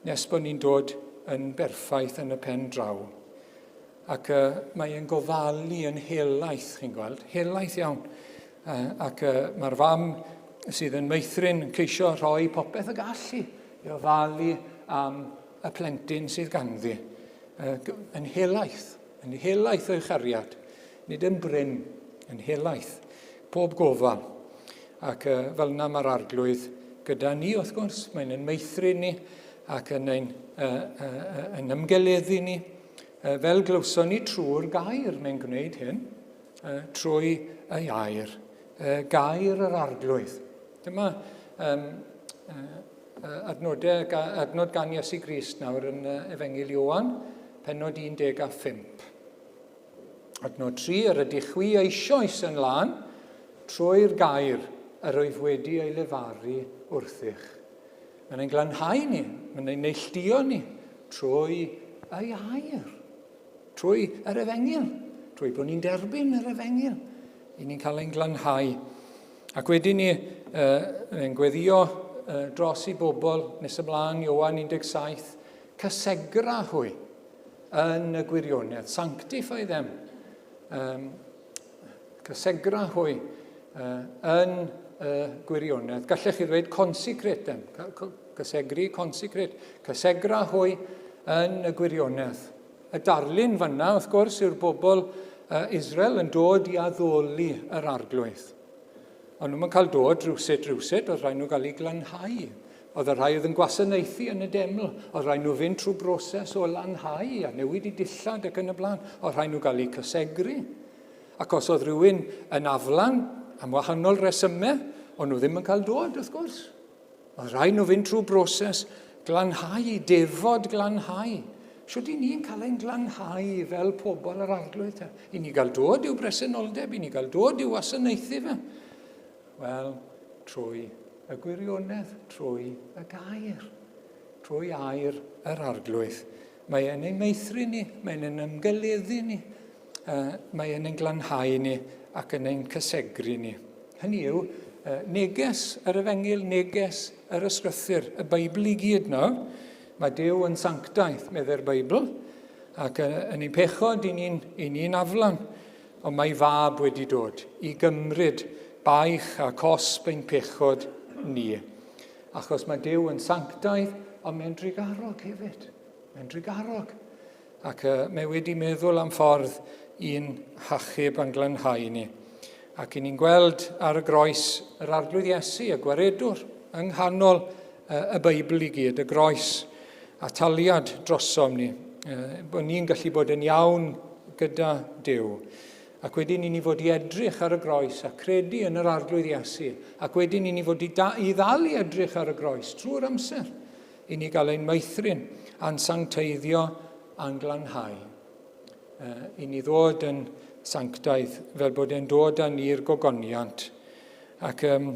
nes bod ni'n dod yn berffaith yn y pen draw. Ac uh, mae e'n gofalu yn helaeth, chi'n gweld, helaeth iawn. Uh, ac uh, mae'r fam sydd yn meithrin yn ceisio rhoi popeth y gallu i ofalu am y plentyn sydd ganddi. Uh, yn helaeth, yn helaeth o'i chariad, nid yn brin, yn helaeth, pob gofal. Ac uh, fel yna mae'r Arglwydd gyda ni, wrth gwrs, mae'n yn meithrin ni ac yn ein uh, uh, yn ymgeleddu ni. Fel glywson ni trwy'r gair, mae'n gwneud hyn, trwy ei air, gair yr Arglwydd. Dyma um, adnodau, adnod gan Iesu Grist nawr yn Efengyl Ioan, pennod 15. Adnod 3, yr ydych chwi eisoes yn lân trwy'r gair yr wyf wedi ei lefaru wrthych. Mae'n ein glanhau ni, mae'n ein neilltuo ni trwy ei air, trwy yr efengyl, trwy bod ni'n derbyn yr efengyl, i ni'n cael ein glanhau. Ac wedyn ni uh, yn gweddio uh, dros i bobl nes ymlaen, Ioan 17, cysegra hwy yn y gwirionedd, sanctify them, um, Cysegra hwy uh, yn y gwirionedd. Gallech chi ddweud consecrate them. Cysegru, consecrate. Cysegra hwy yn y gwirionedd. Y darlun fyna, wrth gwrs, yw'r bobl uh, Israel yn dod i addoli yr Arglwydd. Ond nhw'n cael dod rhywsut, rhywsut, oedd rhaid nhw gael eu glanhau. Oedd y rhai oedd yn gwasanaethu yn y deml, oedd rhaid nhw fynd trwy broses o lanhau a newid i dillad ac yn y blaen. Oedd rhaid nhw gael eu cysegru. Ac os oedd rhywun yn aflan am wahanol resymau, o'n nhw ddim yn cael dod, wrth gwrs. Oedd rhaid nhw fynd trwy broses glanhau, defod glanhau. Shwt i ni'n cael ein glanhau fel pobl yr Arglwydd te? I ni gael dod i'w bresenoldeb, i ni gael dod i'w wasanaethu fe. Wel, trwy y gwirionedd, trwy y gair, trwy air yr Arglwydd. Mae e'n ein meithrin ni, mae'n ein ymgeleddu ni. Mae e'n ein glanhau ni ac yn ein cysegru ni. Hynny yw, neges yr efengyl, neges yr ysgrythur, y Beibl i gyd nawr. Mae Duw yn sanctaidd, meddai'r Beibl, ac yn ein pechod i ni'n ni aflan, ond mae fab wedi dod i gymryd baich a cosb ein pechod ni. Achos mae Duw yn sanctaidd, ond mae'n drugarog hefyd. Mae'n drugarog. Ac uh, mae wedi meddwl am ffordd i'n hachub a'n glanhau ni. Ac i ni'n gweld ar y groes yr Arglwydd Iesu, y gwaredwr, yng nghanol uh, y Beibl i gyd, y groes, a taliad drosom ni, uh, bod ni'n gallu bod yn iawn gyda Duw. Ac wedyn i ni fod i edrych ar y groes a credu yn yr Arglwydd Iesu. Ac wedyn i ni fod i, da, i ddal i edrych ar y groes trwy'r amser. I ni gael ein meithrin a'n sancteiddio a'n glanhau. I ni ddod yn sanctaidd fel bod e'n dod â ni'r gogoniant. Ac um,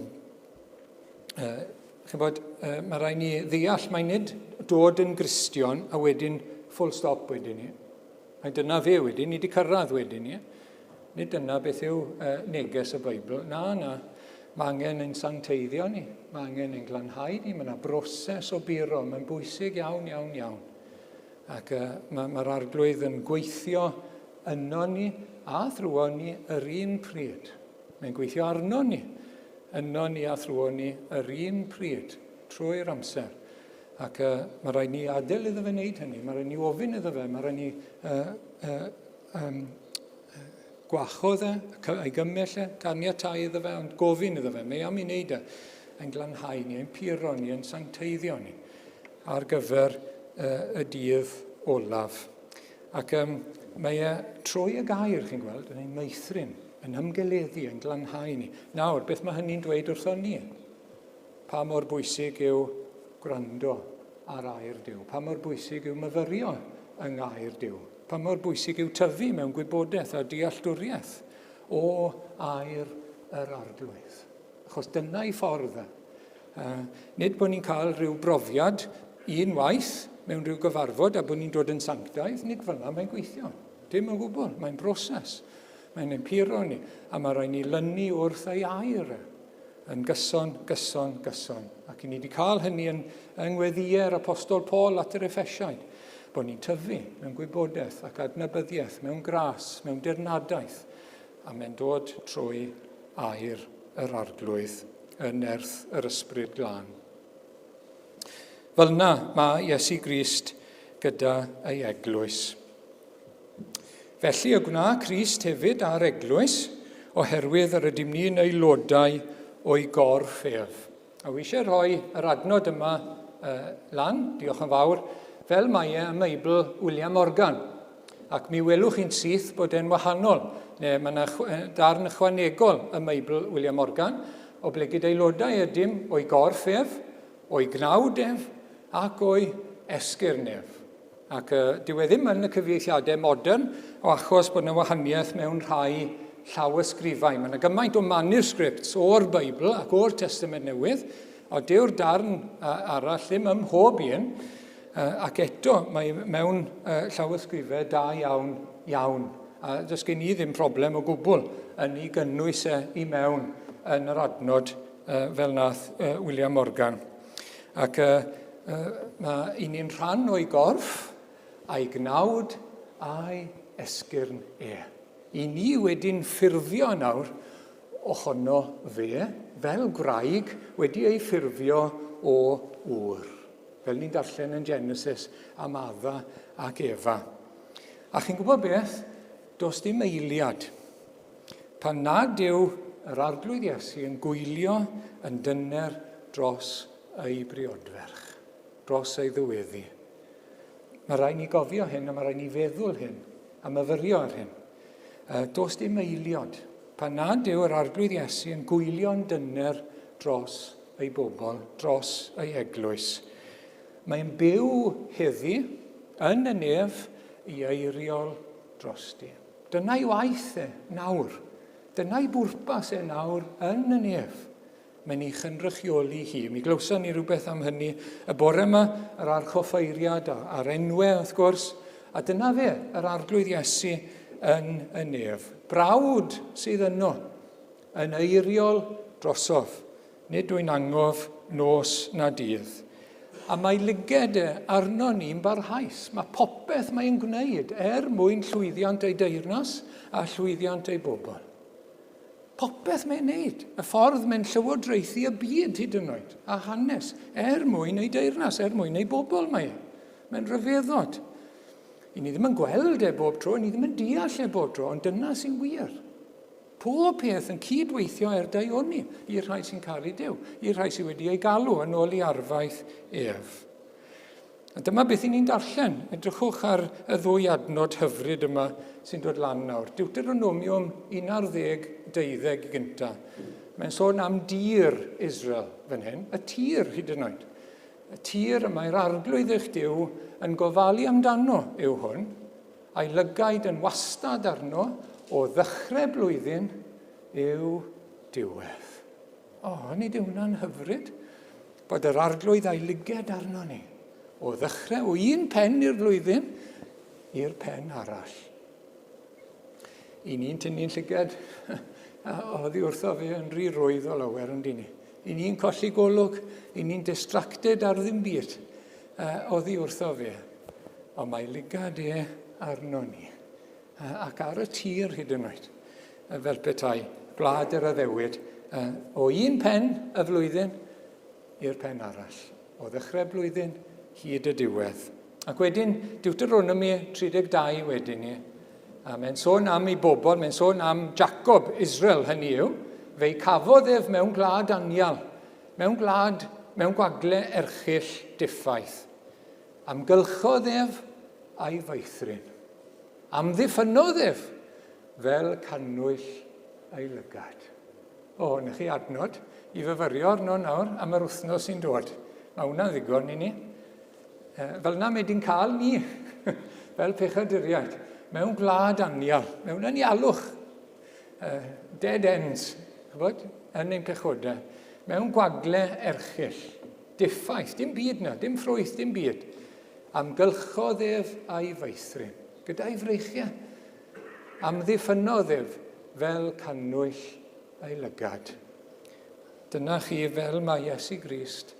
chybod, mae rhaid ni ddeall mae nid dod yn Gristion a wedyn full stop wedyn ni. Mae dyna fe wedyn, ni wedi cyrraedd wedyn ni. Nid dyna beth yw uh, neges y Beibl. Na, na. Mae angen ein sancteiddio ni. Mae angen ein glanhau ni. Mae yna broses o buro. Mae'n bwysig iawn, iawn, iawn. Ac uh, mae'r mae arglwydd yn gweithio yno ni a thrwy ni yr un pryd. Mae'n gweithio arno ni, yno ni a thrwy ni yr un pryd, trwy'r amser. Ac uh, mae rhaid ni adael iddo fe wneud hynny, mae rhaid ni ofyn iddo fe, mae rhaid ni uh, uh, um, gwachodd e, ei gymell e, ganiatau iddo fe, ond gofyn iddo fe. Mae am i wneud e, yn glanhau ni, yn puro ni, yn sancteiddio ni ar gyfer uh, y dydd olaf. Ac um, mae e trwy y gair, chi'n gweld, yn ein meithrin, yn ymgeleddu, yn glanhau ni. Nawr, beth mae hynny'n dweud wrthon ni? Pa mor bwysig yw gwrando ar air Duw? Pa mor bwysig yw myfyrio yng ngair Duw? Pa mor bwysig yw tyfu mewn gwybodaeth a dealltwriaeth o air yr Arglwydd? Achos dyna ei ffordd e. Uh, nid bod ni'n cael rhyw brofiad un waith mewn rhyw gyfarfod a bod ni'n dod yn sanctaidd, nid fel yna mae'n gweithio. Dim yn gwbl, mae'n broses. Mae'n empiro ni, a mae rhaid ni lynu wrth ei air e. Yn gyson, gyson, gyson. Ac i ni wedi cael hynny yn, yng ngweddïau'r Apostol Paul at yr Effesiaid, bod ni'n tyfu mewn gwybodaeth ac adnabyddiaeth, mewn gras, mewn dirnadaeth, a mae'n dod trwy air yr Arglwydd yn nerth yr Ysbryd Glân. Fel yna mae Iesu Grist gyda ei eglwys. Felly y gwna Crist hefyd â'r eglwys, oherwydd yr ydym ni'n aelodau o'i gorff ef. A wi eisiau rhoi yr adnod yma uh, lan, diolch yn fawr, fel mae e ym Meibl William Morgan. Ac mi welwch chi'n syth bod e'n wahanol, neu mae yna darn ychwanegol ym Meibl William Morgan, oblegid aelodau ydym o'i gorff ef, o'i gnawd ef, ac o'i esgyrn ef. Ac uh, dyw e ddim yn y cyfieithiadau modern o achos bod yna wahaniaeth mewn rhai llawysgrifau. Mae yna gymaint o manuscripts o'r Beibl ac o'r Testament Newydd, ond dyw'r darn arall ddim ym mhob un, ac eto mae mewn llawysgrifau da iawn, iawn. A does gen i ddim problem o gwbl yn ei gynnwys e i mewn yn yr adnod fel nath William Morgan. Ac mae i ni'n rhan o'i gorff, a'i gnawd, a'i esgyrn e. I ni wedi'n ffurfio nawr ohono fe, fel gwraig wedi ei ffurfio o ŵr. Fel ni'n darllen yn Genesis am Adda ac Efa. A chi'n gwybod beth? Does dim eiliad Pan nad yw yr Arglwydd Iesu yn gwylio yn dyner dros ei briodferch, dros ei ddyweddi. Mae rhaid ni gofio hyn a mae rhaid ni feddwl hyn a myfyrio ar hyn. Does dim eiliod pan nad yw yr Arglwydd Iesu yn gwylio'n dyner dros ei bobl, dros ei eglwys. Mae'n byw heddi yn y nef i eiriol drosti. Dyna'i waith e nawr. Dyna'i bwrpas e nawr yn y nef. Mae'n ei chynrychioli hi. Mi glywson ni rhywbeth am hynny y bore yma, yr archoffeiriad a'r enwau wrth gwrs. A dyna fe, yr Arglwydd Iesu yn y nef. Brawd sydd yno, yn eiriol drosof. Nid wy'n angof nos na dydd. A mae lyged e arno ni'n barhaus. Mae popeth mae'n gwneud er mwyn llwyddiant ei deyrnas a llwyddiant ei bobl. Popeth mae'n neud, y ffordd mae'n llywodraethu y byd hyd yn oed, a hanes, er mwyn ei deyrnas, er mwyn ei bobl mae e. Mae'n rhyfeddod. I ni ddim yn gweld e bob tro, i ni ddim yn deall e bob tro, ond dyna sy'n wir. Pob peth yn cyd-weithio er daioni i'r rhai sy'n caru Duw, i'r rhai sydd wedi ei galw yn ôl i arfaeth ef. A dyma beth i ni'n darllen. Edrychwch ar y ddwy adnod hyfryd yma sy'n dod lan nawr. Deuteronomium 11, 12 gynta. Mae'n sôn am dir Israel fan hyn, y tir hyd yn oed. Y tir y mae'r arglwydd eich Duw yn gofalu amdano yw hwn, a'i lygaid yn wastad arno o ddechrau blwyddyn i'w diwedd. O, nid yw hwnna'n hyfryd? Bod yr arglwydd a'i lyged arno ni, o ddechrau o un pen i'r flwyddyn i'r pen arall. I ni'n tynnu'n llyged oddi wrtho fe yn rhy rwydd o lawer yn dyn ni. I ni'n colli golwg, i ni'n distracted ar ddim byd oddi wrtho fe. Ond mae lygad e arno ni, ac ar y tir hyd yn oed, fel petai gwlad yr addewid o un pen y flwyddyn i'r pen arall, o ddechrau blwyddyn hyd y diwedd. Ac wedyn, Deuteronomy 32 wedyn ni, a mae'n sôn am ei bobl, mae'n sôn am Jacob, Israel, hynny yw, fe'i cafodd ef mewn gwlad anial, mewn gwlad, mewn gwagle erchyll diffaith. Amgylchodd ef a'i feithrin. Amddiffynnodd ef fel cannwyll ei lygad. O, na chi adnod i fyfyrio arno nawr am yr wythnos sy'n dod. Mae hwnna'n ddigon i ni. Fel yna mae di'n cael ni, fel pechaduriaid, mewn gwlad anial, mewn anialwch, dead ends, chybod, yn ein pechodau, mewn gwagle erchyll, diffaith, dim byd na, dim ffrwyth, dim byd. Amgylchodd ef a'i feithrin, gyda'i freichiau. Amddiffynnodd ef fel cannwyll ei lygad. Dyna chi fel mae Iesu Grist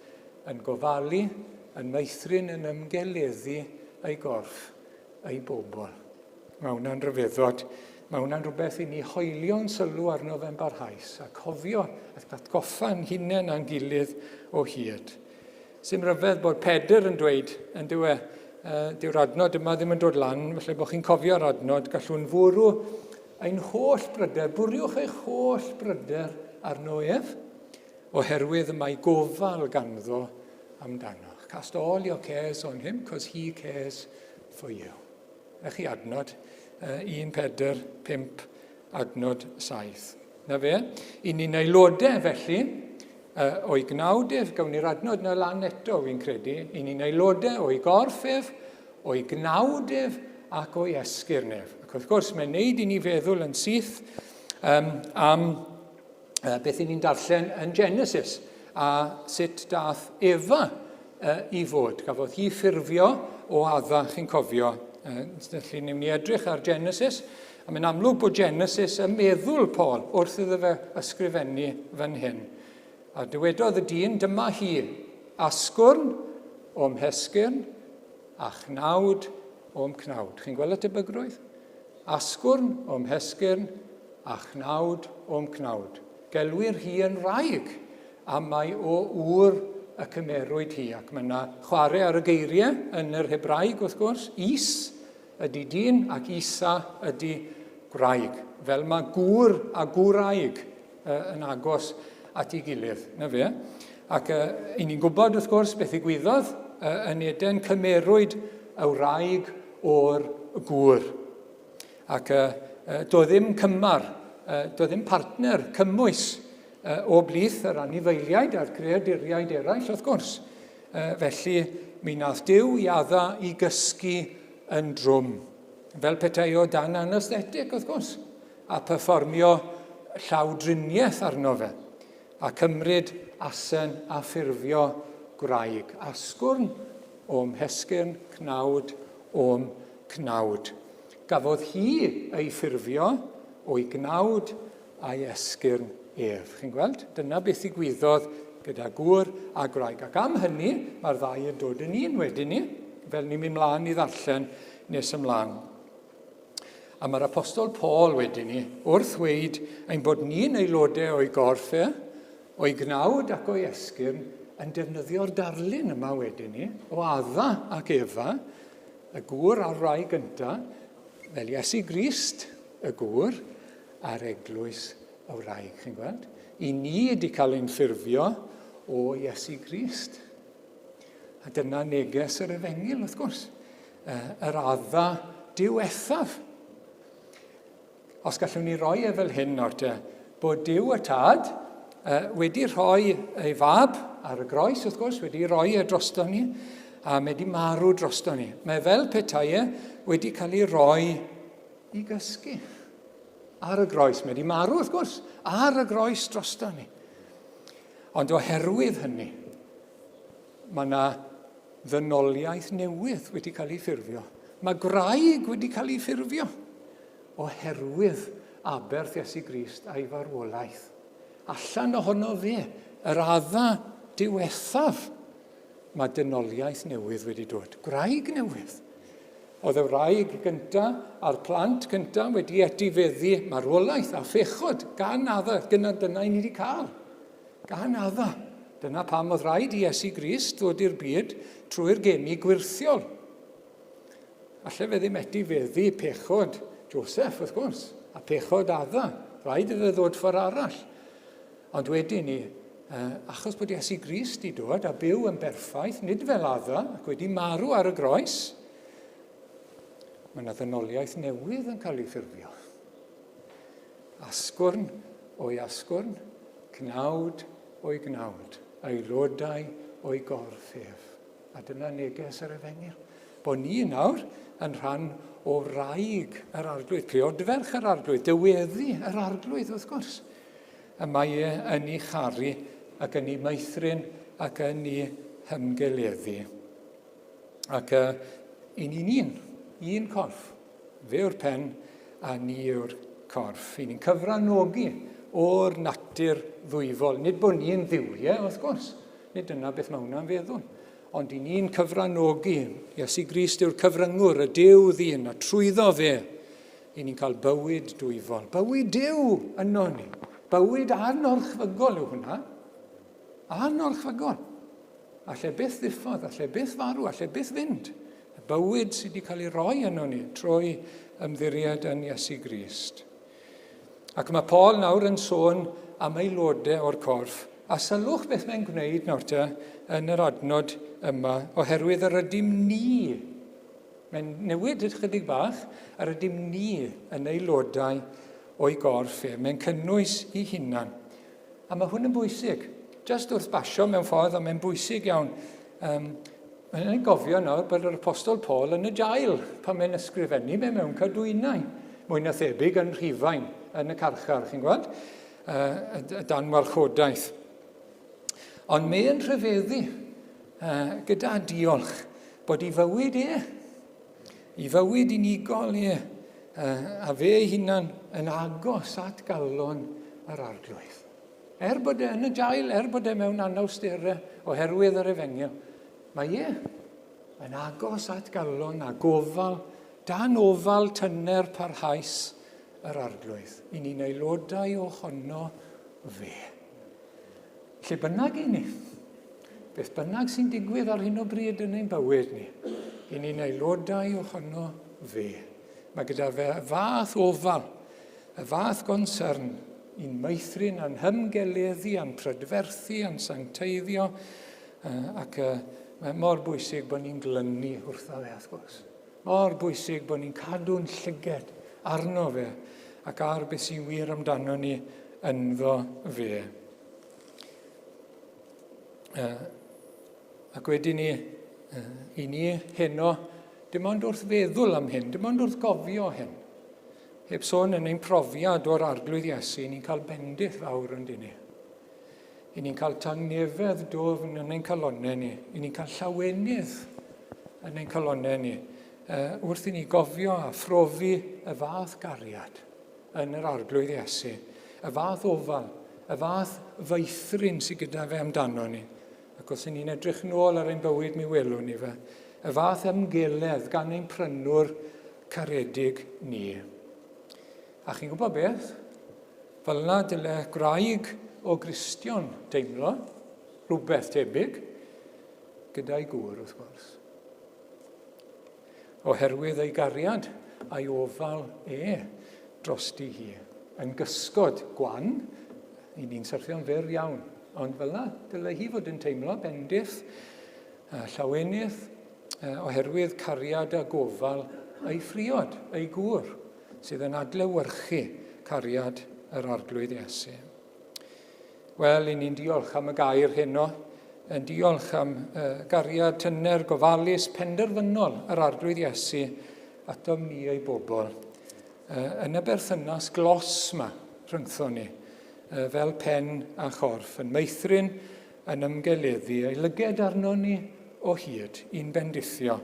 yn gofalu, yn meithrin, yn ymgeleddu ei gorff, ei bobl. Mae hwnna'n rhyfeddod. Mae hwnna'n rhywbeth i ni hoelio'n sylw arno fe'n barhaus a cofio ac atgoffa'n hunain a'n gilydd o hyd. Sy'n rhyfedd bod Pedr yn dweud, yn dyw e, dyw'r adnod yma ddim yn dod lan, felly bod chi'n cofio'r adnod, gallwn fwrw ein holl bryder, bwriwch eich holl bryder arno ef, oherwydd y mae gofal ganddo amdanoch. Cast all your cares on him, cos he cares for you. Na chi adnod, 1 Pedr 5, adnod 7. Na fe, i ni'n aelodau felly, o'i gnawd ef, gawn ni'r adnod na lan eto, fi'n credu, i ni'n aelodau o'i gorff ef, o'i gnawd ef ac o'i esgyrn ef. Ac wrth gwrs, mae'n neud i ni feddwl yn syth um, am beth i ni'n darllen yn Genesis a sut dath Efa i fod. Gafodd hi ffurfio o Adda, chi'n cofio. Felly, ni'n ni edrych ar Genesis, a mae'n amlwg bod Genesis yn meddwl Paul wrth iddo fe ysgrifennu fan hyn. A dywedodd y dyn, dyma hi, asgwrn o'm hesgyrn a chnawd o'm cnawd. Chi'n gweld y tebygrwydd? Asgwrn o'm hesgyrn a chnawd o'm cnawd. Gelwir hi yn wraig, am mai o ŵr y cymerwyd hi. Ac mae yna chwarae ar y geiriau yn yr Hebraeg, wrth gwrs. Is ydy dyn ac Isa ydy gwraig. Fel mae gŵr a gwraig yn agos at ei gilydd. Na fe. Ac i ni'n gwybod, wrth gwrs, beth ddigwyddodd yn Eden, cymerwyd y wraig o'r gŵr. Ac doedd ddim cymar, doedd ddim partner cymwys o blith yr anifeiliaid a'r creaduriaid eraill, wrth gwrs. Felly, mi nath Duw i Adda i gysgu yn drwm, fel petai o dan anesthetic, wrth gwrs, a perfformio llawdriniaeth arno fe, a cymryd asen a ffurfio gwraig, asgwrn o'm hesgyrn, cnawd o'm cnawd. Gafodd hi ei ffurfio o'i gnawd a'i esgyrn ef. Chi'n gweld? Dyna beth ddigwyddodd gyda gŵr a gwraig. Ac am hynny, mae'r ddau yn dod yn un wedyn ni, fel ni'n mynd mlaen i ddarllen nes ymlaen. A mae'r apostol Paul wedyn ni, wrth weid ein bod ni'n aelodau o'i gorff e, o'i gnawd ac o'i esgyrn, yn defnyddio'r darlun yma wedyn ni, o Adda ac Efa, y gŵr a'r wraig gyntaf, fel Iesu Grist, y gŵr, a'r eglwys y wraig, chi'n gweld? I ni wedi cael ein ffurfio o Iesu Grist. A dyna neges yr efengyl, wrth gwrs. Yr adda diwethaf. Os gallwn ni roi e fel hyn nawr te, bod Duw y Tad wedi rhoi ei fab ar y groes, wrth gwrs, wedi rhoi e drosto ni, a mae wedi marw drosto ni. Mae fel petai e wedi cael ei roi i gysgu ar y groes. Mae wedi marw, wrth gwrs, ar y groes drosto ni. Ond oherwydd hynny, mae yna ddynoliaeth newydd wedi cael ei ffurfio. Mae gwraig wedi cael ei ffurfio oherwydd aberth Iesu Grist a'i farwolaeth. Allan ohono fe, yr adda diwethaf, mae dynoliaeth newydd wedi dod. Gwraig newydd. Oedd y wraig gyntaf a'r plant cyntaf wedi etifeddu marwolaeth a phechod gan adda. Dyna, dyna i ni wedi cael. Gan adda. Dyna pam oedd rhaid i Iesu Grist ddod i'r byd trwy'r geni gwirthiol. Alle fe ddim etifeddu pechod Joseph, wrth gwrs, a pechod Adda. Rhaid iddo fe ddod ffordd arall. Ond wedyn ni, achos bod Iesu Grist i dod a byw yn berffaith, nid fel Adda, ac wedi marw ar y groes, mae yna ddynoliaeth newydd yn cael ei ffurfio. Asgwrn o'i asgwrn, cnawd o'i gnawd, aelodau o'i gorff ef. A dyna neges yr efengyl. Bod ni nawr yn rhan o wraig yr arglwydd, priodferch yr arglwydd, dyweddi yr arglwydd wrth gwrs. Y mae e yn ei charu ac yn ei meithrin ac yn ei hymgeleddu. Ac uh, i ni'n un, un corff. Fe yw'r pen a ni yw'r corff. I ni'n cyfranogi o'r natur ddwyfol. Nid bod ni'n ddiwiau, wrth gwrs. Nid dyna beth mae hwnna'n feddwl. Ond i ni'n cyfranogi. Iesu Grist yw'r cyfryngwr, y Duw ddyn, a trwyddo fe, i ni'n cael bywyd dwyfol. Bywyd Duw yno ni. Bywyd anorchfygol yw hwnna. Anorchfygol. Alle byth ddiffodd, alle byth farw, alle byth fynd. Y bywyd sydd wedi cael ei roi yno ni trwy ymddiried yn Iesu Grist. Ac mae Paul nawr yn sôn am aelodau o'r corff, a sylwch beth mae'n gwneud nawr te yn yr adnod yma, oherwydd yr ydym ni, mae'n newid ychydig bach, yr ydym ni yn aelodau o'i gorff e, mae'n cynnwys i hunan. A mae hwn yn bwysig, just wrth basio mewn ffordd, ond mae'n bwysig iawn. Um, Mae'n gofio nawr bod yr apostol Paul yn y jail pan mae'n ysgrifennu fe mewn cadwynau, mwy na thebyg yn Rhufain, yn y carchar, chi'n gweld, uh, dan warchodaeth. Ond mae'n rhyfeddu uh, gyda diolch bod i fywyd e, i fywyd unigol e, uh, a fe ei hunan yn agos at galon yr arglwydd. Er bod e yn y jail, er bod e mewn anawsterau oherwydd yr efengyl, mae e yn agos at galon a gofal, dan ofal tyner parhaus yr arglwydd. I ni'n aelodau ohono fe. Lle bynnag i ni, beth bynnag sy'n digwydd ar hyn o bryd yn ein bywyd ni, i ni'n aelodau ohono fe. Mae gyda fe fath ofal, y fath gonsern i'n meithrin a'n hymgeleddu a'n prydferthu a'n sancteiddio ac mae mor bwysig bod ni'n glynu wrtho fe, wrth gwrs. Mor bwysig bod ni'n cadw'n llyged arno fe ac ar beth sy'n wir amdano ni ynddo fe. Ac wedyn ni, i ni heno, dim ond wrth feddwl am hyn, dim ond wrth gofio hyn, Heb sôn yn ein profiad o'r Arglwydd Iesu, ni'n cael bendith fawr yn dyn ni. I ni'n cael tangnefedd dwfn yn ein calonnau ni. I ni'n cael llawenydd yn ein calonnau ni. wrth i ni gofio a phrofi y fath gariad yn yr Arglwydd Iesu, y fath ofal, y fath feithrin sydd gyda fe amdano ni. Ac os y'n ni'n edrych nôl ar ein bywyd mi welwn ni fe, y fath ymgeledd gan ein prynwr caredig ni. A chi'n gwybod beth? Fel yna dyle gwraig o Gristion deimlo, rhywbeth tebyg, gyda'i gŵr wrth gwrs. Oherwydd ei gariad a'i ofal e drosti hi. Yn gysgod gwan, i ni'n syrthio'n fyr iawn, ond fel yna dyle hi fod yn teimlo bendith, llawenydd, oherwydd cariad a gofal ei phriod, ei gŵr, sydd yn adlewyrchu cariad yr Arglwydd Iesu. Wel, i ni'n diolch am y gair heno, yn diolch am gariad tyner, gofalus, penderfynol yr Arglwydd Iesu atom ni ei bobl. Yn y berthynas glos yma rhyngtho ni, fel pen a chorff, yn meithrin, yn ymgeleddu, ei lyged arno ni o hyd, i'n bendithio.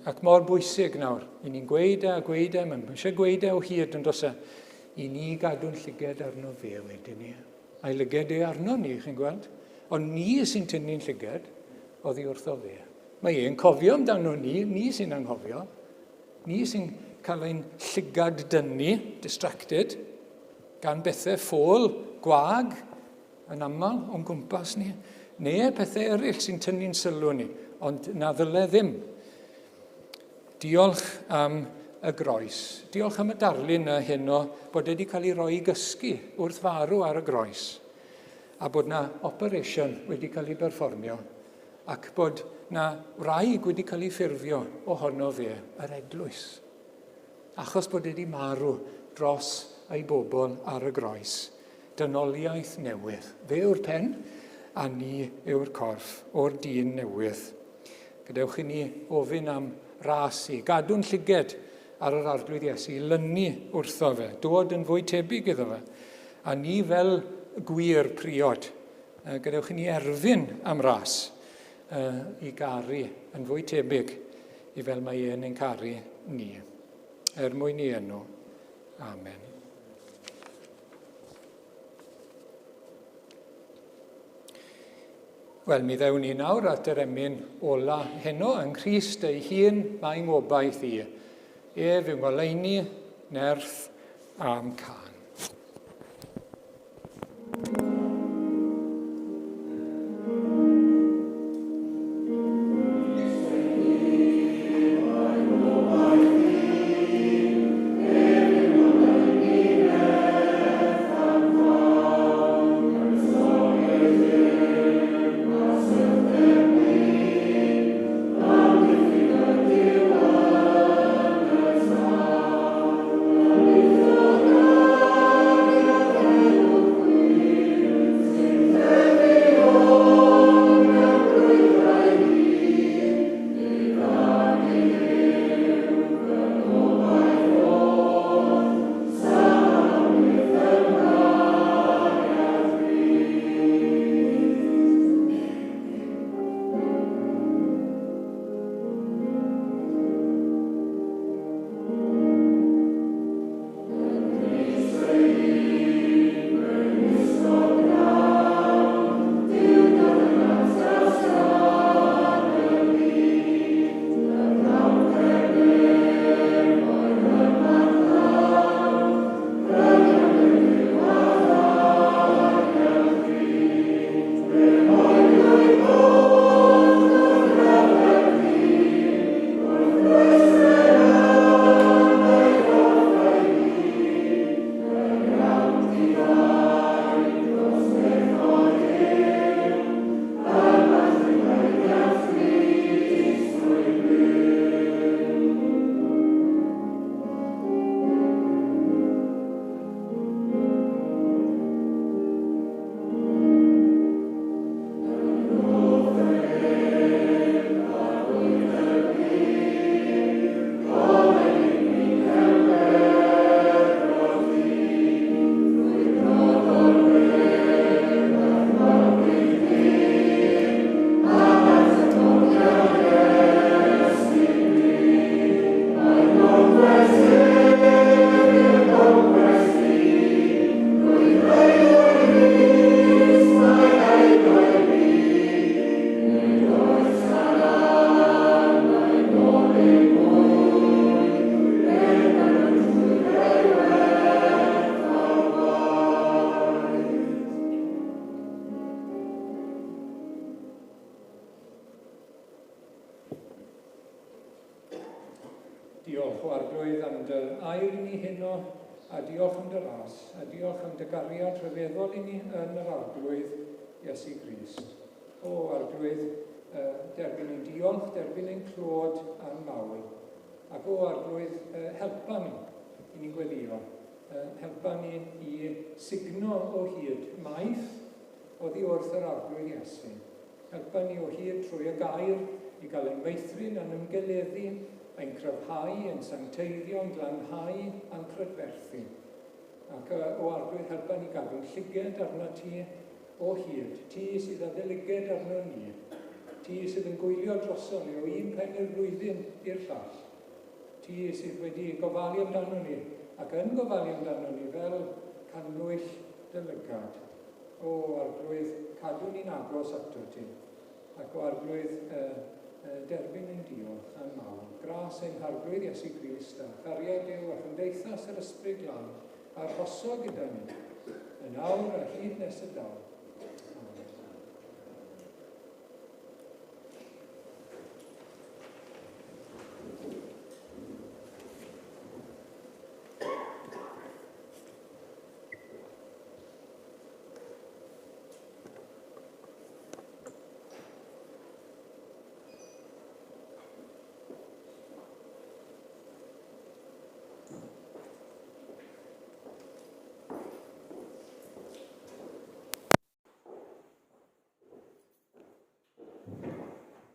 Ac mor bwysig nawr, i ni'n gweud e a gweud e, mae'n eisiau gweud e o hyd yn does e, i ni gadw'n llyged arno fe wedyn ni. A'i lyged e arno ni, chi'n gweld? Ond ni sy'n tynnu'n llyged oddi wrtho fe. Mae e'n cofio amdano ni, ni sy'n anghofio. Ni sy'n cael ein llygad dynnu, distracted, gan bethau ffôl, gwag, yn aml o'n gwmpas ni, neu pethau eraill sy'n tynnu'n sylw ni, ond na ddyle ddim. Diolch am y groes. Diolch am y darlun yna heno bod wedi cael ei roi i gysgu wrth farw ar y groes a bod na operation wedi cael ei berfformio ac bod na wraig wedi cael ei ffurfio ohono fe, yr eglwys. Achos bod wedi marw dros ei bobl ar y groes. Dynoliaeth newydd. Fe yw'r pen, a ni yw'r corff o'r dyn newydd. Gadewch i ni ofyn am ras i gadw'n llyged ar yr Arglwydd Iesu, i lynu wrtho fe, dod yn fwy tebyg iddo fe. A ni fel gwir priod, gadewch i ni erfyn am ras i garu yn fwy tebyg i fel mae e'n ein caru ni. Er mwyn i enw. Amen. Wel, mi ddewn ni nawr at yr emyn ola heno yng Nghrist ei hun mae ngobaith i. Ef yw ngoleuni, nerth a'm cân. Diolch, o Arglwydd, am dy air i ni heno, a diolch am dy ras, a diolch am dy gariad rhyfeddol i ni yn yr Arglwydd Iesu Grist. O Arglwydd, derbyn ein diolch, derbyn ein clod a'n mawl. Ac o Arglwydd, helpa ni i ni'n gweddio. Helpa ni i sugno o hyd maeth oddi wrth yr Arglwydd Iesu. Helpa ni o hyd trwy y gair i gael ein meithrin a'n ymgeleddu, ein cryfhau, ein sancteiddio, ein glanhau a'n prydferthu. Ac o Arglwydd, helpa ni gadw'n llyged arnat ti o hyd, ti sydd â dy lyged arno ni, ti sydd yn gwylio droson ni o un pen i'r flwyddyn i'r llall, ti sydd wedi gofalu amdano ni ac yn gofalu amdano ni fel cannwyll dy lygad. O Arglwydd, cadw ni'n agos ato ti, ac o Arglwydd, derbyn ein diolch a'n mawl. Gras ein Harglwydd Iesu Grist, a chariad Duw a chymdeithas yr Ysbryd Glân, arhoso gyda ni, yn awr a hyd nes y